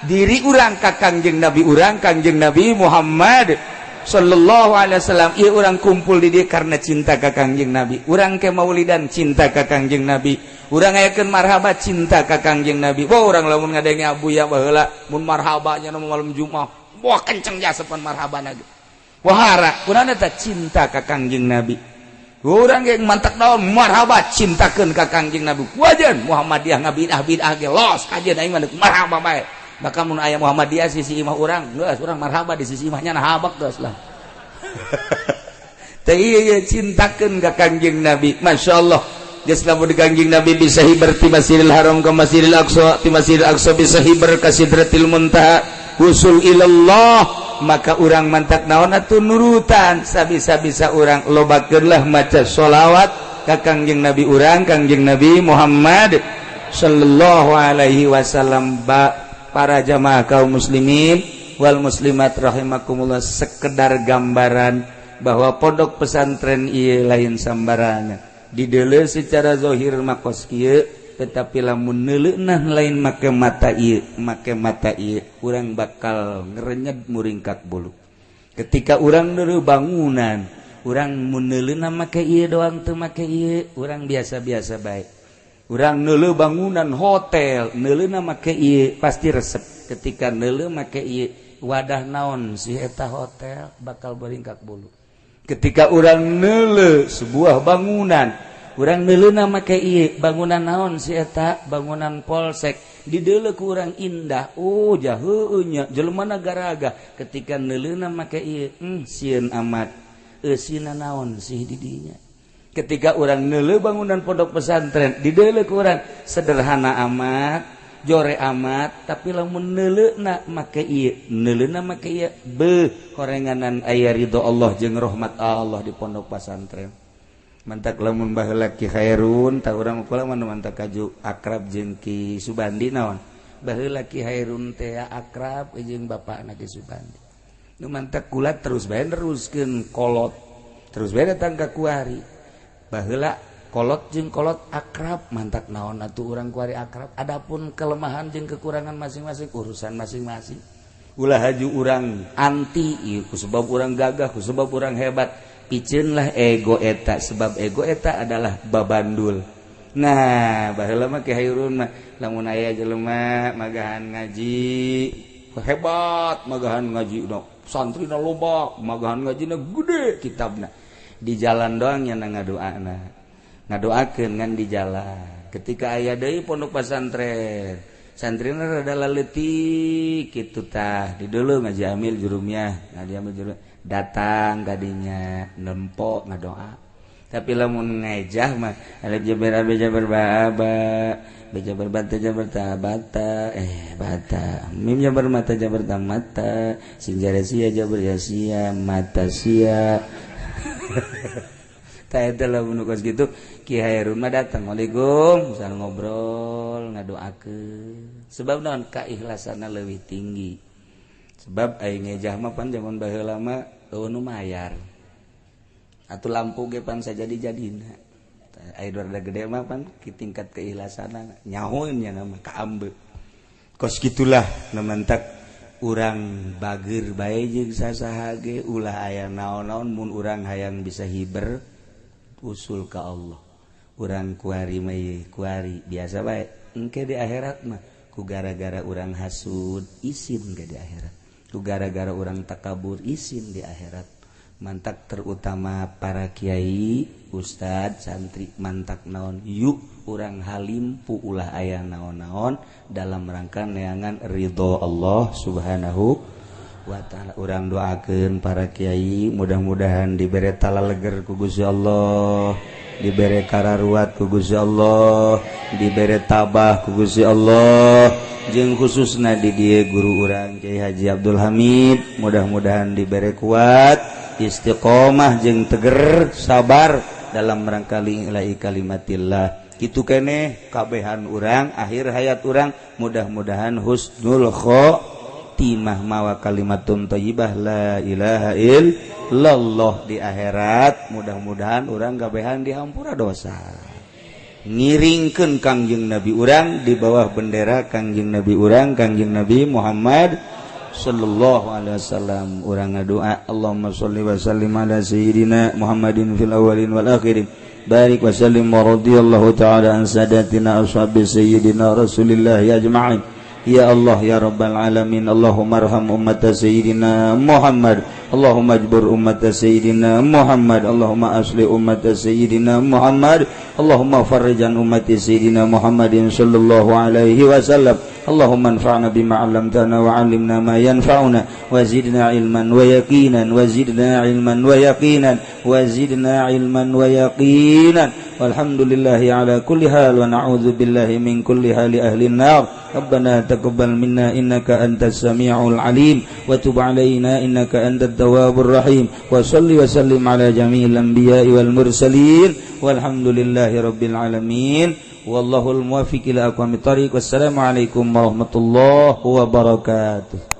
diri urang ka Kangjeng Nabi urang, Kangjeng Nabi Muhammad Sallallahu Alaihi Wasallam. Ieu urang kumpul di dieu karena cinta ka Kangjeng Nabi. Urang ke maulidan cinta ka Kangjeng Nabi. Urang ngayakeun marhaba cinta ka Kangjeng Nabi. Wah, urang lamun ngadenge Abuya baheula mun marhabanya nu malam Jumat, wah, kenceng jasepan marhabana ge. Wahara kunaon eta? Cinta ka Kangjeng Nabi. Urang ge mantak naon marhaba, cintakeun ka Kangjeng Nabi. Wajan Muhammadiyah ngabidah bidah ge los kajeun, aing mah marhaba bae. Bahkan mun aya Muhammadiyah sisi imah urang geus, urang marhaba di sisi imahnya, nah habak geus lah. Teh ieu cintakeun ka Kangjeng Nabi. Masya Allah. Geus lamun di Kangjeng Nabi bisa hiber ti Masjidil Haram ke Masjidil Aqsa, ti Masjidil Aqsa bisa hiber ka Sidratil Muntaha, usul ilallah. Maka urang mantak naon atuh, nurutan sabisa-bisa urang, lobakeunlah maca sholawat. ka Kangjeng Nabi urang, Kangjeng Nabi Muhammad sallallahu alaihi wasallam. Para jamaah kaum muslimin wal muslimat rahimakumullah, sekedar gambaran bahwa pondok pesantren ieu lain sambarangan. Dideuleu secara zahir mah kos kieu, tetapi lamun neuleunah lain make mata ieu, make mata ieu, urang bakal ngerenyed muringkak bulu. Ketika urang neuleuh bangunan, urang mun neuleuna make ieu doang, teu make ieu, urang biasa-biasa bae. Urang neuleuh bangunan hotel, neuleuna make ieu pasti resep. Ketika neuleuh make ieu, wadah naon sih eta hotel, bakal beringkak bulu. Ketika urang neuleuh sebuah bangunan, urang neuleuna make ieu, bangunan naon si eta, bangunan polsek, dideuleu ku urang indah, oh jaheueuh nya, jelema garaga. Ketika neuleuna make ieu, sieun amat, eusina naon sih di dinya. Ketika urang neuleuh bangunan pondok pesantren, dideuleu ku urang sederhana amat, jore amat, tapi lamun neuleuna make ieu, neuleuna make ieu, beuh horenganan aya ridho Allah jeung rahmat Allah di pondok pesantren. Mantak lamun baheula Ki Khairun tah, urang kula mah mantak kaju akrab jeung Ki Subandi. Naon, baheula Ki Khairun teh akrab jeung bapakna Ki Subandi. Nu mantak kula terus bae neruskeun kolot, terus bae datang ka kuari. Baheula kolot jeung kolot akrab, mantak naon atuh urang kuari akrab. Adapun kelemahan jeung kekurangan masing-masing, urusan masing-masing. Ulah haju urang anti ieu ku sebab urang gagah, ku sebab urang hebat. Piceunlah ego eta, sebab ego eta adalah babandul. Nah, baheula mah Ki Hairun mah lamun aya jelema magahan ngaji hebat, magahan ngaji santrina loba, magahan ngajina gede kitabna, di jalan doang nya ngadoana, ngadoakeun ngan di jalan. Ketika aya deui pondok pesantren, santrina rada leutik kitu, tah di dulu ngaji amil jurumiyah, ngaji amil jurumiyah, datang kadinya nempok ngadoa. Tapi lamun ngejah mah alif jabar ab jabar ba ba, ba jabar bata jabar ta bata, eh bata, mim jabar mata jabar ta mata, sin jare sia jabar ya sia, mata sia. Tah eta lamun kos kitu, Ki Hairun mah datang, waalaikum misal, ngobrol, ngadoakeun. Sebab naon? Kaikhlasanna leuwih tinggi. Sebab aing ngejah mah pan zaman baheula mah eueuh nu mayar atuh, lampu ge pan sajadi-jadina. Aya rada gede mah pan ki tingkat keikhlasanna nyahoeun nya nama kaambe. Kos gitulah. Nu mantak urang bager bae jeung sasaha ge, ulah aya naon-naon. Mun urang hayang bisa hiber, usul ka Allah. Urang kuari mah kuari biasa bae, engke di akhirat mah ku gara-gara urang hasud isin ke di akhirat, ku gara-gara urang takabur isin di akhirat. Mantak terutama para kiai, ustad, santri, mantak naon, yuk urang halimpu, ulah aya naon-naon dalam rangka neangan ridho Allah Subhanahu wa ta'ala. Urang doakeun para kiai mudah-mudahan dibere talaleger ku Gusti Allah, dibere kararuat ku Gusti Allah, dibere tabah ku Gusti Allah. Jeung khususna di dieu guru urang Kiai Haji Abdul Hamid, mudah-mudahan dibere kuat, istiqomah jeung teger sabar dalam rangka li'ila'i kalimatillah. Kitu keneh kabehan urang, akhir hayat urang mudah-mudahan husnul khotimah, mawa kalimatun thayyibah la ilaha illallah. Di akhirat mudah-mudahan urang kabehan dihampura dosa, ngiringkeun Kangjeng Nabi urang di bawah bendera Kangjeng Nabi urang, Kangjeng Nabi Muhammad sallallahu alaihi wasallam. Urang ngadoa, Allahumma sholli wa sallim ala sayyidina Muhammadin fil awwalin wal akhirin, barik wa sallim, wa radhiyallahu ta'ala an sadatina ashabi sayyidina Rasulillah ajma'in. Ya Allah ya Rabbal alamin, Allahumma arham ummat sayyidina Muhammad, Allahumma ajbur ummat sayyidina Muhammad, Allahumma asli ummat sayyidina Muhammad, Allahumma farrijan ummati sayyidina Muhammadin sallallahu alaihi wasallam. Allahumma anfa'na bima 'allamtana wa 'allimna ma yanfa'una wa zidna ilman wa yaqinan, wa zidna ilman wa yaqinan, wa zidna ilman wa yaqinan. Walhamdulillahi ala kulli hal, wa na'udzu billahi min kulli hali ahli an-nar. Rabbana taqabbal minna innaka antas samiul alim, wa tub alaina innaka antat tawwabur rahim, wa salli wa sallim ala jami'il anbiya'i wal mursalin. Walhamdulillahi rabbil alamin. Wallahul muwaffiq ila aqwamit thariq. Wassalamualaikum warahmatullahi wabarakatuh.